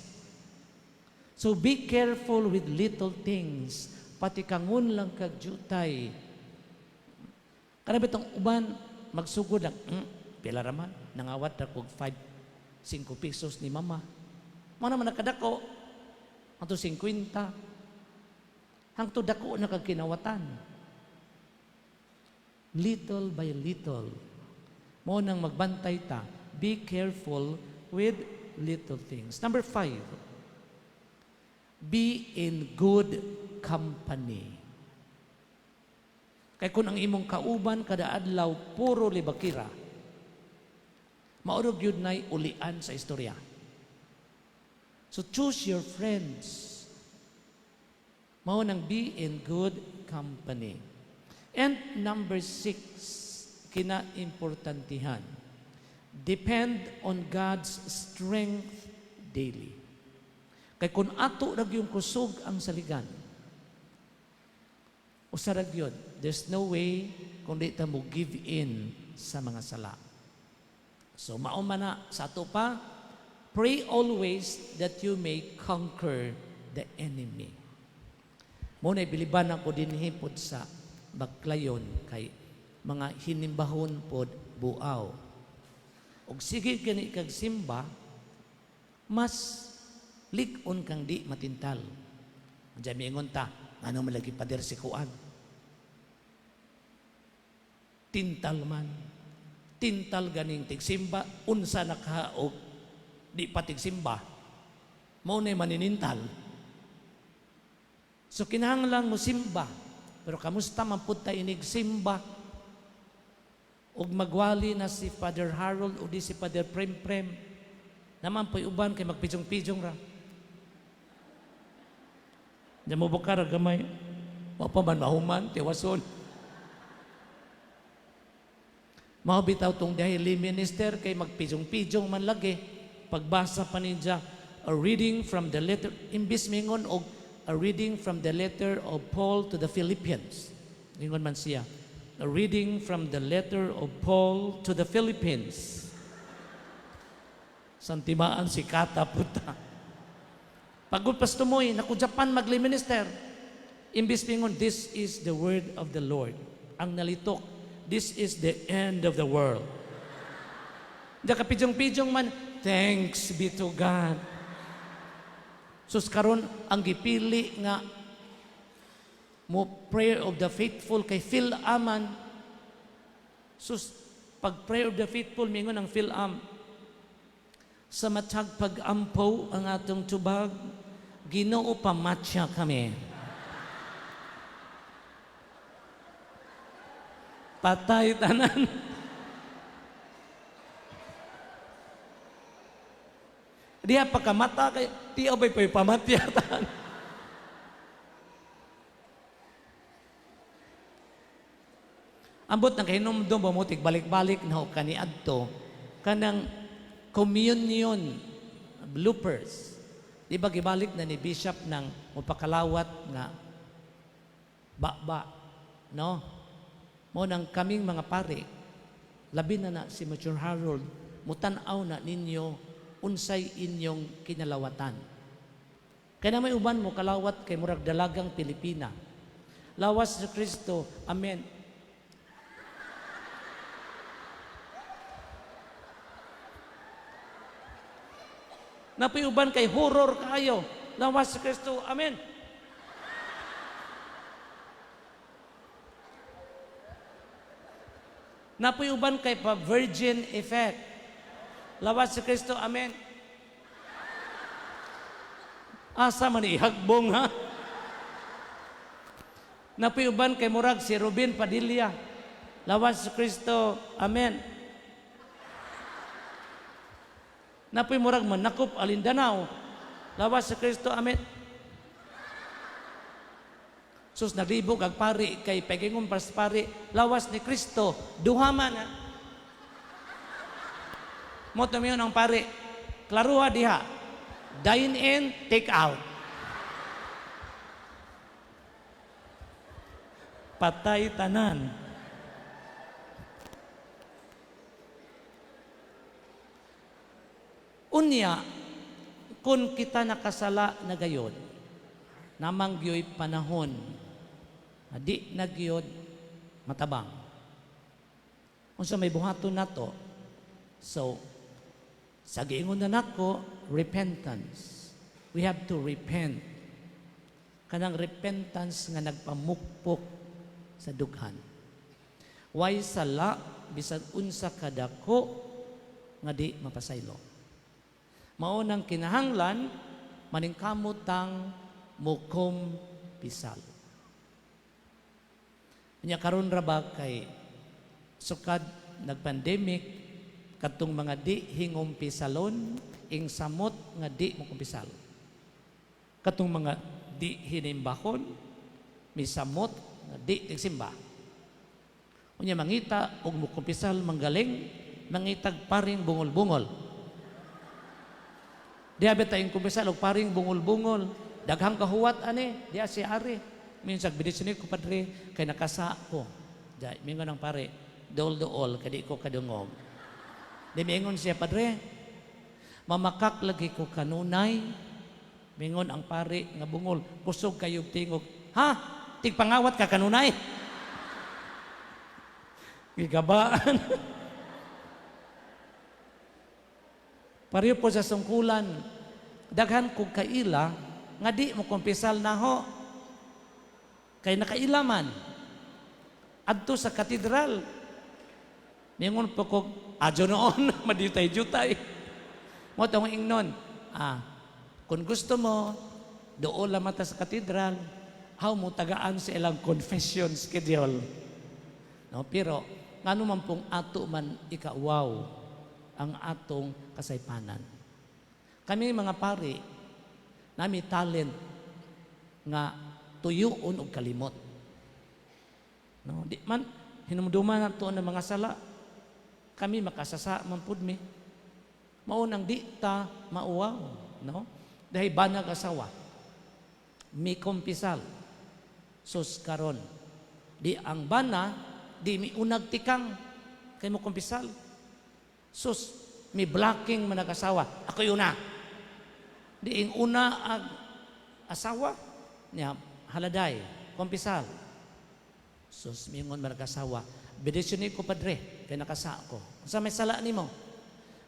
So be careful with little things. Patikangon lang kag jutay. Kana bitong uban magsugod lang, pila raman, nangawat ra kog 5 5 pesos ni mama. Mao naman nakadako. Hangtod 50. Hangtod dako na kag kinawatan. Little by little. Mao nang magbantay ta. Be careful with little things. Number five, be in good company. Kay kung ang imong kauban kada adlaw puro libakira, mao ra gyud nay ulian sa istorya. So choose your friends. Mao nang be in good company. And number six, kinaimportantihan. Depend on God's strength daily. Kay kung ato ra gyung kusog ang saligan, usa ra gyud, there's no way kung di ta mo give in sa mga sala. So mao man na sa ato pa, pray always that you may conquer the enemy. Mao na biliban ako dinhi pod sa Baclayon kay mga hinimbahon pod buaw. Og sige gani kag simba, mas lig-on kang di matintal. Diyan miingon ta, "Ano man lagi pader si Kuan? Tintal man. Tintal ganing tigsimba, unsa na ka og di pa tigsimba. Mao na maninintal." So kinahanglan mo simba. Pero kamusta man pud ta inig simba? Og magwali na si Father Harold o di si Father Prem Prem. Naman po'y uban kay magpijong-pijong ra. Di mo buka ra gamay. Wa pa man mahuman, tiwason. Mao bitaw tong daily minister kay magpijong-pijong man lagi. Pagbasa pa niya, a reading from the letter, imbis mingon og a reading from the letter of Paul to the Philippians. Ingon man siya, a reading from the letter of Paul to the Philippines. Santimaan si Kata puta. Pagod pastumoy, naku Japan magli minister. Imbis mingon, "This is the word of the Lord." Ang nalitok, "This is the end of the world." Diya kapijong-pijong man, "Thanks be to God." Sus karon ang gipili nga mo prayer of the faithful kay Phil-Am man. Sus pag prayer of the faithful mingon ang Phil-Am, "Sa matag pag-ampo ang atong tubag, Ginoo, pamatya kami." Patay tanan. Diha pagkamata kay tiyaw ba'y pa'y pamatya tanan. Ambot nang kahinumdum ba mo balik-balik na ho kaniadto kanang communion bloopers. Di ba gibalik na ni Bishop ng mupakalawat nga ba, no? Mao nang kaming mga pare, labi na na si Mature Harold, mutan-aw na ninyo unsay inyong kinalawatan. Kaya na may uban mo kalawat kay murag dalagang Pilipina. Lawas sa Kristo, amen. Naa poy uban kay horror kaayo. Lawas si Kristo. Amen. Naa poy uban kay pa virgin effect. Lawas si Kristo. Amen. Asa man ihagbong, ha? Naa poy uban kay murag si Ruben Padilla. Lawas si Kristo. Amen. Naa poy murag manakop Alindanao. Lawas si Kristo. Amen. Sus, naglibog ang pari kay pagingon para sa pari, lawas ni Kristo, duha man, ha. Mo tumiyon ang pari, klaruha diha. Dine in, take out. Patay tanan. Unya, kung kita nakasala na gayon, namang gyoy panahon, na di na gyud matabang. Unsa may buhaton nato? So, sa giingon na nako, repentance. We have to repent. Kanang repentance nga nagpamukpok sa dughan. Way sala bisan unsa kadako nga di mapasaylo. Mao nang kinahanglan maningkamot tang mukumpisal. Nya karon ra ba kay sukad nagpandemic, kadtong mga di hingumpisalon ing samot nga di mokumpisal. Katong mga di hinimbahon misamot nga di tigsimba. Unya mangita og mukumpisal manggaling, mangitag paring bungol-bungol. Diha bita ing kumpisal og paring bungol-bungol, daghang kahuwat ani, diha si ari. Minsan bidisyon ko, "Padre, kay nakasa ko." Diya, mingon ang pare, "Dool-dool, kadi ko kadungog." Di mingon siya, "Padre, mamakak lagi ko kanunay." Mingon ang pare nga bungol, kusog kayog tingog, "Ha? Tigpangawat ka kanunay?" Gigabaan. Pareho po sa sungkulan, daghan kog kaila nga di mo kumpisal na ho. Kay nakailaman. Adto sa katedral. Ningon po kog, adyo noon, madiyutay-jutay. Mo tong ingnon, kung gusto mo, doon lang mata sa katedral, how mo tagaan sa ilang confession schedule. No, pero ngano man pong ato man ikauwaw ang atong kasaypanan. Kami mga pari, nami talent nga tuyuon og kalimot. No, di man hinumduman nato ang mga sala. Kami makasasa man pud mi. Mao nang di ta mauwaw, no? Dahil banag asawa. Mi kumpisal. Sus karon. Di ang bana di mi unag tikang kay mo kumpisal. Sus, mi blocking man asawa. Ako una. Di ing una ag asawa niya haladay, kumpisal. Sus, mingon man asawa, "Bendisyon ko, Padre, kay nakasa ko." "Unsa may sala nimo?"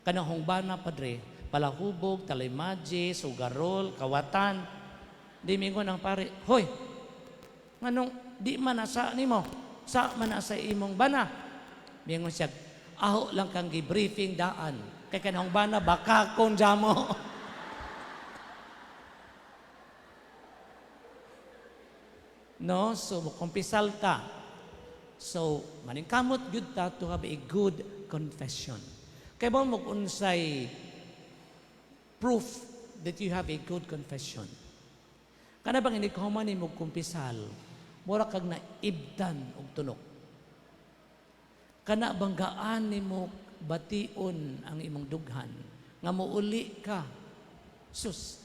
"Kanang hungbana, Padre, palahubog, talaymadji, sugarol, kawatan." Di mingon ang pare, "Hoy, nganong di man asa nimo? Sa man sa imong bana." Mingon siya, "Aho lang kang gi-briefing daan. Kay kanang bana baka kon jamo." No, so kumpisal ta. So, maningkamot gyud ta to have a good confession. Kay ba mo unsay proof that you have a good confession? Kana bang inig human nimo kumpisal, mura kag naibdan og tunok. Kana bang gaan nimo bation ang imong dughan nga muuli ka, sus,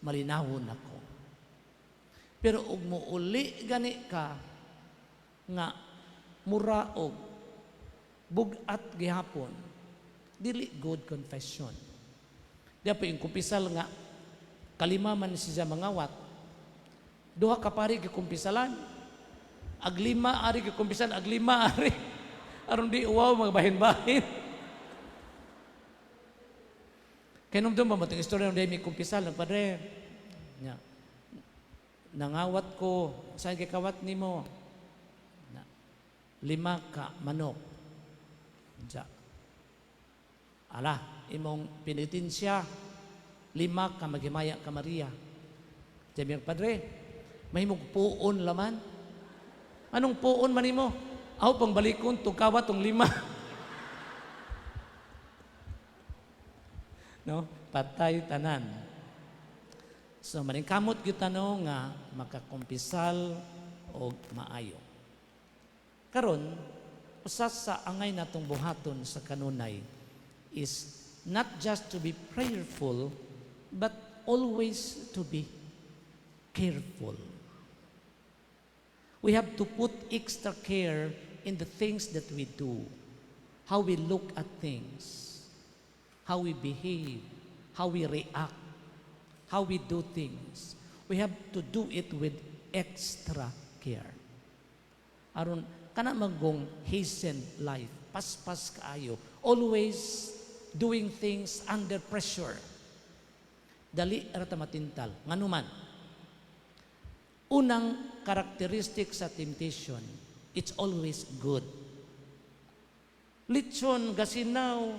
malinawon ako. Pero og muuli gani ka nga mura og bugat gihapon, dili good confession. Di pa yung kumpisal nga kalima man siya mangawat, duha ka pari gikumpisalan, aglima ari gikumpisal, aglima ari, aron di uwaw mga bahin-bahin. Kaya ba mo itong istorya ng may kumpisal ng padre? Nya. Nangawat ko, sa gikawat nimo? Na, lima ka manok. Diya. Ala, imong penitensya, lima ka maghimaya ka Maria. Sabi niya, "Padre, mahimong puon laman." "Anong puon man nimo?" "Aw, pang balikon, tugkawat tong lima." No? Patay tanan. So maningkamot gyud no nga makakumpisal og maayo. Karon, usa sa angay natong buhaton sa kanunay is not just to be prayerful but always to be careful. We have to put extra care in the things that we do, how we look at things, how we behave, how we react, how we do things. We have to do it with extra care. Aron kana magong hasten life, paspas kaayo, always doing things under pressure. Dali ra ta matintal. Nganuman? Unang characteristic sa temptation, it's always good. Litson, gasinaw,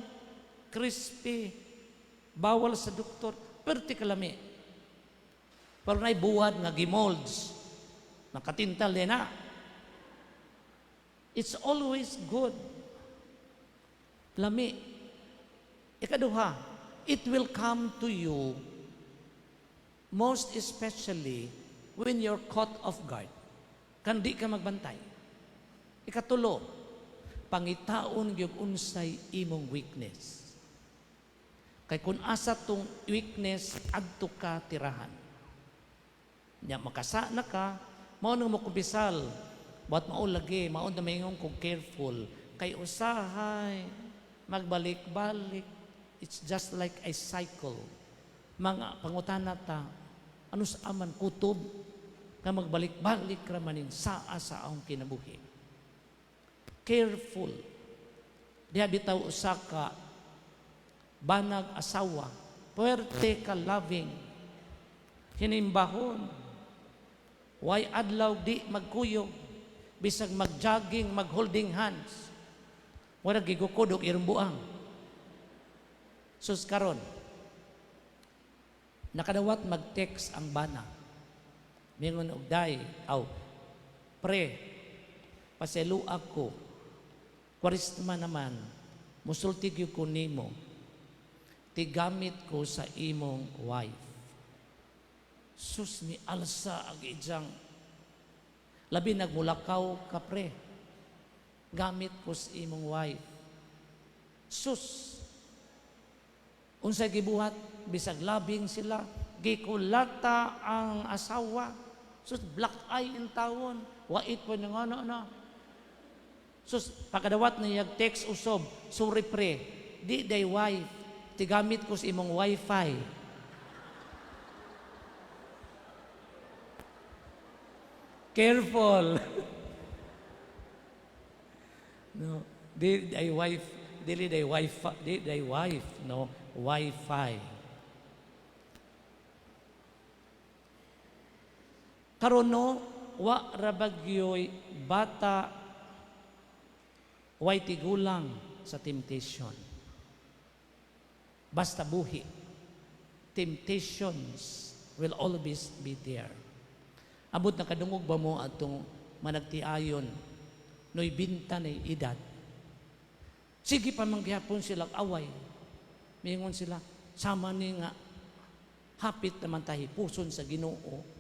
crispy, bawal sa doktor, perti kalami. Pero na'y buwad nga gimolds, makatintal din na. It's always good. Lami. Ikaduha, it will come to you most especially when you're caught off guard. Kan di ka magbantay. Ikatulo, pangitaon gyud unsay imong weakness. Kay kung asa tong weakness, adto ka tirahan. Nya makasa na ka, mao nang mokumpisal. But mao lagi, mao na maingon kong careful. Kay usahay, magbalik-balik. It's just like a cycle. Mga pangutana ta, ano sa aman kutob nga magbalik-balik ra maning saa sa akong kinabuhi? Careful. Diha bitaw usa ka banag asawa, puwerte ka loving, hinimbahon, way adlaw di magkuyog, bisag mag-jogging, mag-holding hands, wala gigukod og irong. Sus, karon, nakadawat mag-text ang bana. Mingon og, "Day, aw, pre, paselo ako. Kwaresma naman, musulti gyud ko nimo. Tigamit ko sa imong wife." Sus, ni alsa ang ijang labi, nagmulakaw ka, "Pre, gamit ko sa imong wife." Sus, unsay gibuhat? Bisag labing sila, gikulata ang asawa. Sus, black eye in tawon, wait po nga ano na. Sus, pagkadawat niya text usob, "Sorry pre, di day wife, tigamit ko sa imong wifi." Careful. No, di day wife, dili day wifi, di day wife, no, wifi. Karon no, wa ra bagyoy bata, way tigulang sa temptation. Basta buhi. Temptations will always be there. Abot nakadungog ba mo atong managtiayon noy binta na edad? Sige pa manggihapon sila away. Mingon sila, sama ni nga hapit naman tayo puson sa Ginoo.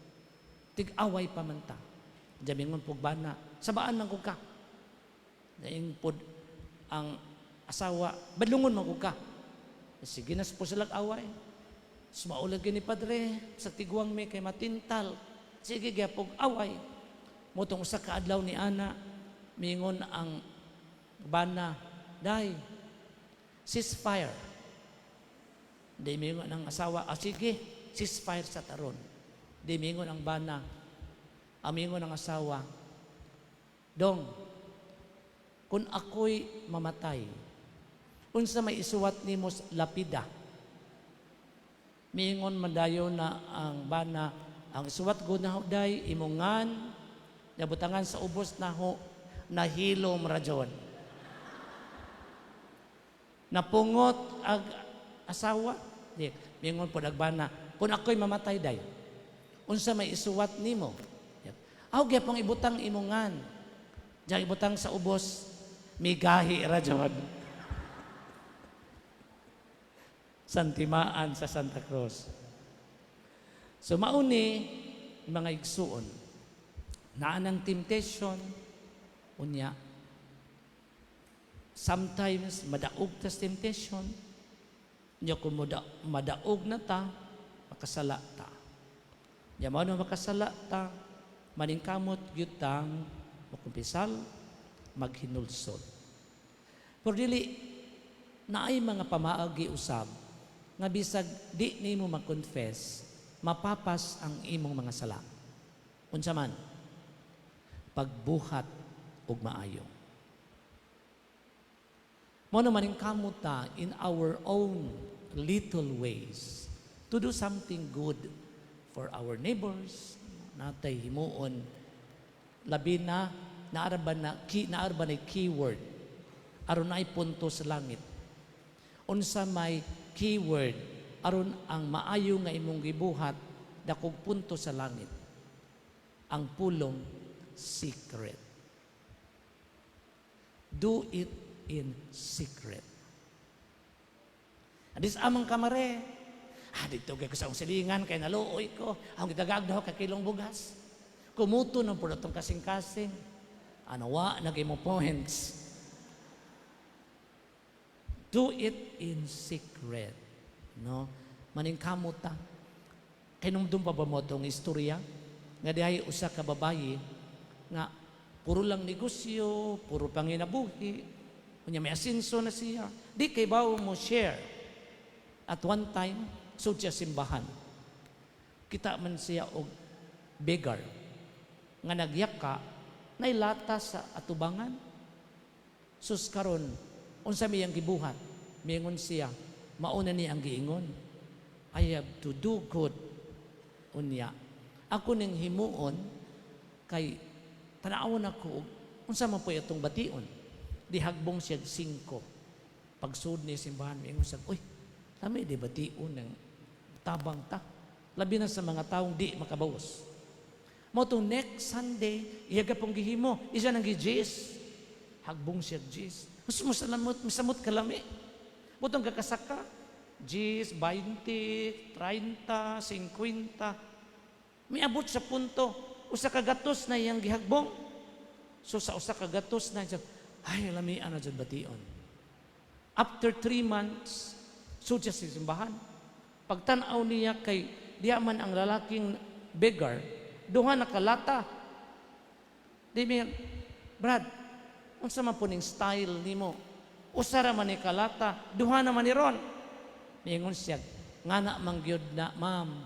Tig-away pa man ta. Diya mingon pug bana, sabaan man ko ka. Daing pod ang asawa, badlungon man ko ka. Sige na po sila away. Sumaulag ni padre, sa tiguang mi kay matintal. Sige gyapog away. Motong usa ka adlaw ni ana, mingon ang bana, "Day, ceasefire." Di mingon ang asawa, "Ah, sige, ceasefire sa taron." Di mingon ang bana, amingon ang asawa, "Dong, kung ako'y mamatay, unsa may isuwat nimo sa lapida?" Miingon man dayon na ang bana, ang isuwat gud naho day imongan, nabutangan sa ubos naho, nahilom ra jud. Napungot ag asawa. Di, miingon pod ag bana, kung ako'y mamatay day, unsa may isuwat nimo? Aw gyapong ibutang imongan. Diyan ibutang sa ubos, migahi ra jud. Santimaan sa Santa Cruz. So mauni mga igsuon, naa nang temptation, unya sometimes madaog tas temptation, unya kung madaog na ta, makasala ta. Nya mao na makasala ta, maningkamot gyud tang makumpisal, maghinulsol. Pero dili naay mga pamaagi usab nga bisag di nimo ma-confess, mapapas ang imong mga sala. Unsa man? Pagbuhat og maayo. Mao naman maningkamot ta in our own little ways to do something good for our neighbors, natay himuon, labi na naaraba na key, naaraba na keyword aron naay punto sa langit. Unsa may keyword aron ang maayo nga imong gibuhat dakog punto sa langit? Ang pulong secret. Do it in secret. Adis amang kamare. Ah, dito kay ko sa akong silingan, kay naluoy ko. Ang gitagag daw kay kilong bugas. Kumuto ng puro tong kasing-kasing. Ano wa, naging mo points. Do it in secret. No? Maningkamot ta. Kahinumdum pa ba mo itong istorya? Nga dihay usa ka babayi nga puro lang negosyo, puro panginabuhi. Unya may asinso na siya. Di kay bawo mo share. At one time, sud siya simbahan. Kita man siya og beggar nga nagyaka nailata sa atubangan. Sus karon, unsa miyang gibuhat? Miingon siya, mauna ni ang giingon. I have to do good. Unya, ako ning himuon kay tanawon ako og unsa man po atong bation. Di hagbong siya 5. Pagsud ni simbahan, miingon siya, uy, lami di bation ng tabang ta. Labi na sa mga taong di makabawas. Mo tong next Sunday, iya pong gihimo, isa nang gi-Jis. Hagbong siya Jis. Mas musalamot, misamot kalami. Mo tong kakasaka, Jis, 20, 30, 50. Miabot sa punto, usa ka gatos na iyang gihagbong. So sa usa ka gatos na siya, ay, lami ano dyan bation. After 3 months, sud siya sa simbahan. Pagtanaw niya kay diya man ang lalaking beggar, duha nakalata. Di mi, Brad, unsa man po ning style nimo? Usa ra man ni kalata, duha naman ni ron. Miingon siya, ngana man gyud na, ma'am,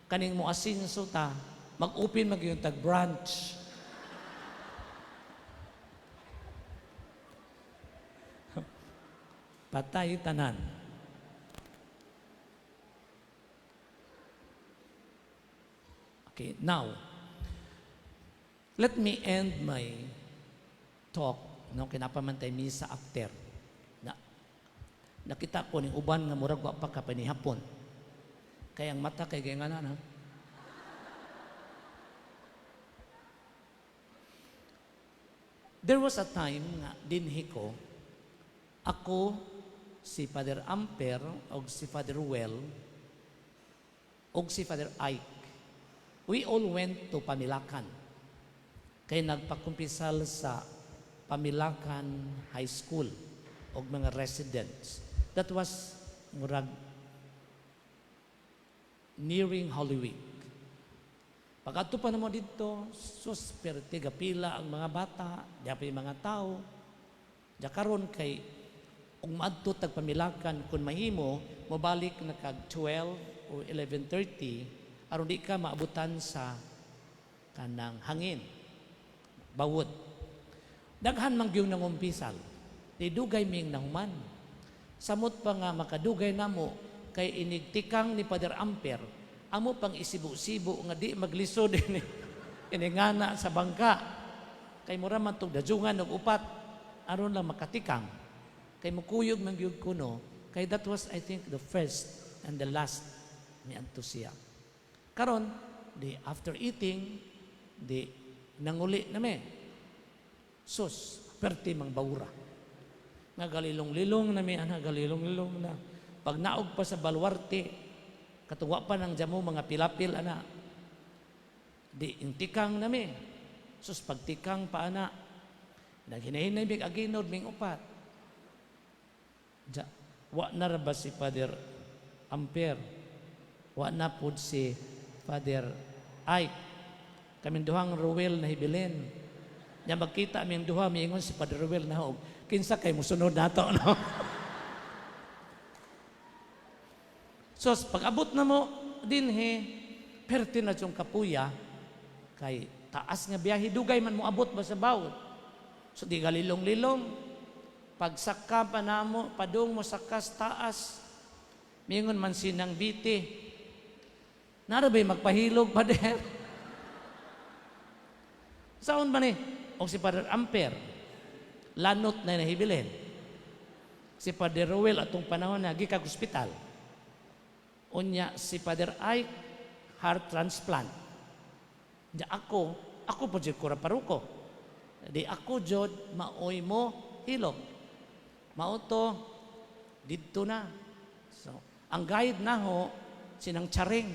kaning mo asinso ta, mag-open man gyud tag branch. Patay tanan. Okay, now, let me end my talk, no, kinapamantay misa after. Na, nakita ko ning uban nga murag wa pa ka panihapon. Kaya ang mata kay gayang na. There was a time nga dinhi ko, ako, si Father Amper, og si Father Well, og si Father Ike. We all went to Pamilacan. Kay nagpakumpisal sa Pamilacan High School og mga residents. That was murag nearing Holy Week. Pag-adto pa namo dito, sus, perte gapila ang mga bata, di pa yung mga tao. Diya karon kay kung maadto tag Pamilacan, kung mahimo, mobalik na kag 12 or 11:30, aron di ka maabutan sa kanang hangin. Bawod. Daghan man gyud nangumpisal. Di dugay ming nahuman. Samot pa nga makadugay namo, Kay inigtikang ni Father Amper, amo pang isibo-sibo nga di maglisod ini ngana sa bangka. Kay mura man tong dajungan og upat aron lang makatikang. Kay mukuyog man gyud kuno, kay that was, I think, the first and the last miadto siya. Karon, di after eating, di nanguli na me. Sus, perti mang bawra. Nga galilong-lilong na mi, ana, galilong-lilong na. Pag naog pa sa baluarte, katuwa pa ng jamo mga pilapil, ana. Di intikang na mi. Sus, pagtikang pa ana. Naghinahinay mig aginod ming upat. Ja, wa na ra ba si Father Amper? Wa na pud si Father Ike. Kaming duhang Ruel na hibilin. Nya magkita aming duha, miingon si Father Ruel na og, "Kinsa kay musunod nato, no?" So, pag abot na mo dinhi, perti na yung kapuya, kay taas nga biyahe, dugay man mo abot ba sa bawod. So, di galilong-lilong. Pagsaka pa namo, padung mo sakas taas, mingon man sinang biti, "Nara ba'y magpahilog, Pader?" Saon ba ni? O si Father Amper, lanot na nahibilin. Si Father Ruel atong panahon na gikag ospital. Unya si Father Ike, heart transplant. Di ako, ako po jud kura paruko. Di ako jud maoy mo hilog. Mao to didto na. So, ang guide na ho sinang Charing.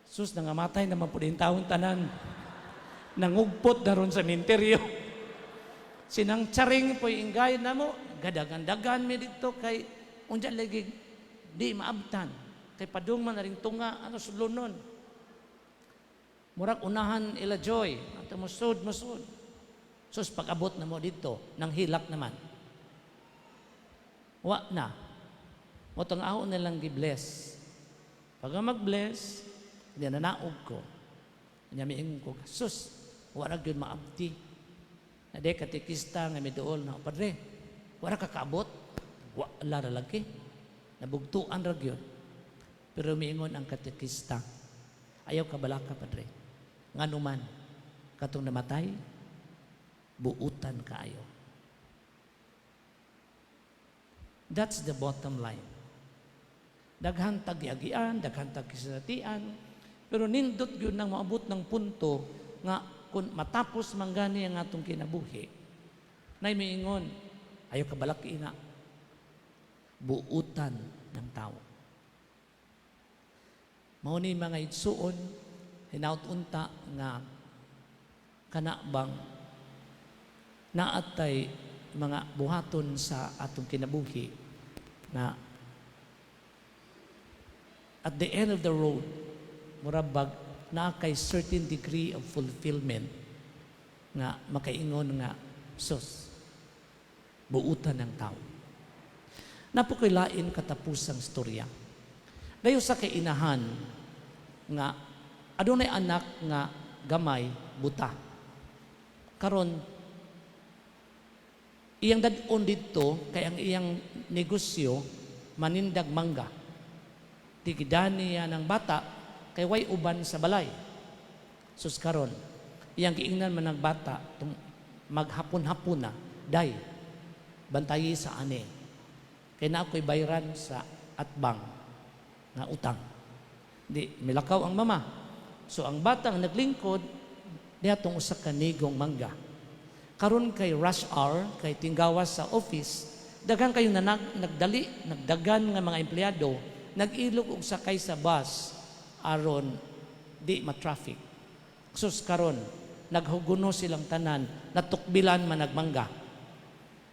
Sus, nangamatay naman po din taon tanan. Nangugpot na ron sa minteryo. Sinang Charing po yung guide na mo. Gadagan-dagan mi dito kay unja lagi di maabtan. Kay padung man na ring tunga ano sulunon. Murag unahan ila Joy. Ato musud, musud. Sus, pag-abot na mo dito, nang hilak naman. Wa na. Motong ako nilang gi-bless. Pag mag-bless, hindi na naog ko. Nya miingon ko, "Sus, wala gyud maabti." Nade katikista nga miduol na, "Padre, wala ka kaabot?" "Wala ra lagi. Nabugtuan ra gyud." Pero miingon ang katikista, "Ayaw ka balaka, Padre. Nganuman, katong namatay, buutan kaayo." That's the bottom line. Daghan tagyagian, daghan tagkisatian, pero nindot gyud nang maabot ng punto nga kung matapos man gani ang atong kinabuhi, nay miingon, "Ayaw ka balaki na." Buutan ng tao. Mao ni, mga igsuon, hinaut unta nga kana bang naatay mga buhaton sa atong kinabuhi na at the end of the road, murabag naa kay certain degree of fulfillment nga makaingon nga, "Sus, buutan ng tao." Napokoy lain katapusang storya. Dayo sa kainahan nga adunay anak nga gamay buta. Karon iyang dad-on didto kay ang iyang negosyo manindag mangga. Tigidani niya ng bata kay way uban sa balay. Sus, karon iyang giingnan man ng bata tung maghapon-hapon na, "Day, bantayi sa ane. Kay na ako'y bayran sa atbang nga utang." Di milakaw ang mama. So ang batang naglingkod niya tong usa ka nigong mangga. Karon kay rush hour, kay tinggawas sa office, daghan kayo na nagdali, nagdagan nga mga empleyado, nag-ilog og sakay sa bus aron di ma-traffic. Sus, karon naghuguno silang tanan, natukbilan man nagmangga.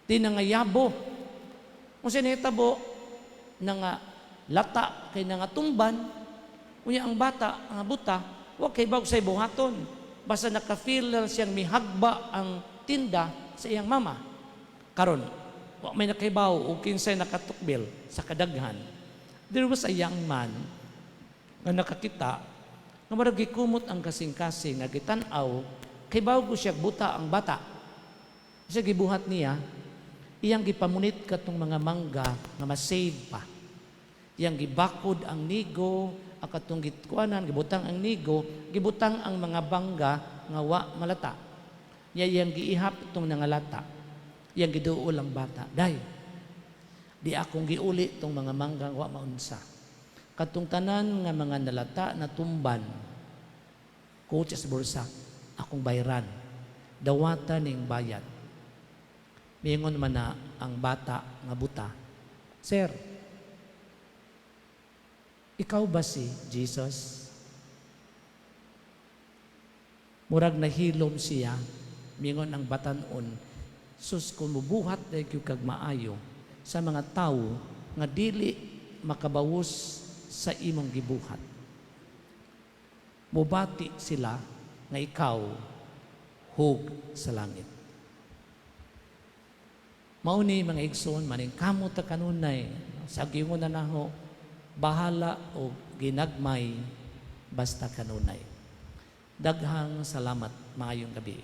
Di nangayabo. Kung sinitabo, nga lata kay nangatumban, unya ang bata, ang buta, wa kay bag say buhaton. Basta naka-feel lang siyang mihagba ang tinda sa iyang mama. Karon, wa may nakaibaw o kinsay nakatukbil sa kadaghan. There was a young man nga nakakita nga murag gikumot ang kasing-kasing nga gitan-aw kay bago siya buta ang bata. Siya gibuhat niya, Iyang gipamunit katong mga mangga nga ma-save pa. Iyang gibakod ang nigo, ang katong gitkuanan, gibutang ang nigo, gibutang ang mga bangga nga wa malata. Nya iyang giihap itong nangalata. Iyang giduol ang bata. "Day, di akong giuli itong mga mangga wa maunsa. Katong tanan nga mga nalata na tumban, coach sa bulsa, akong bayran. Dawata ning bayad." Miingon man na ang bata nga buta, "Sir, ikaw ba si Jesus?" Murag nahilom siya, mingon ang batanon, "Sus, kung mubuhat dahil kag maayo sa mga tawo nga dili makabawos sa imong gibuhat. Mubati sila nga ikaw hug sa langit." Mao ni, mga igsoon, maningkamot ta kanunay sa giingon na naho, bahala og ginagmay basta kanunay. Daghang salamat, maayong gabi.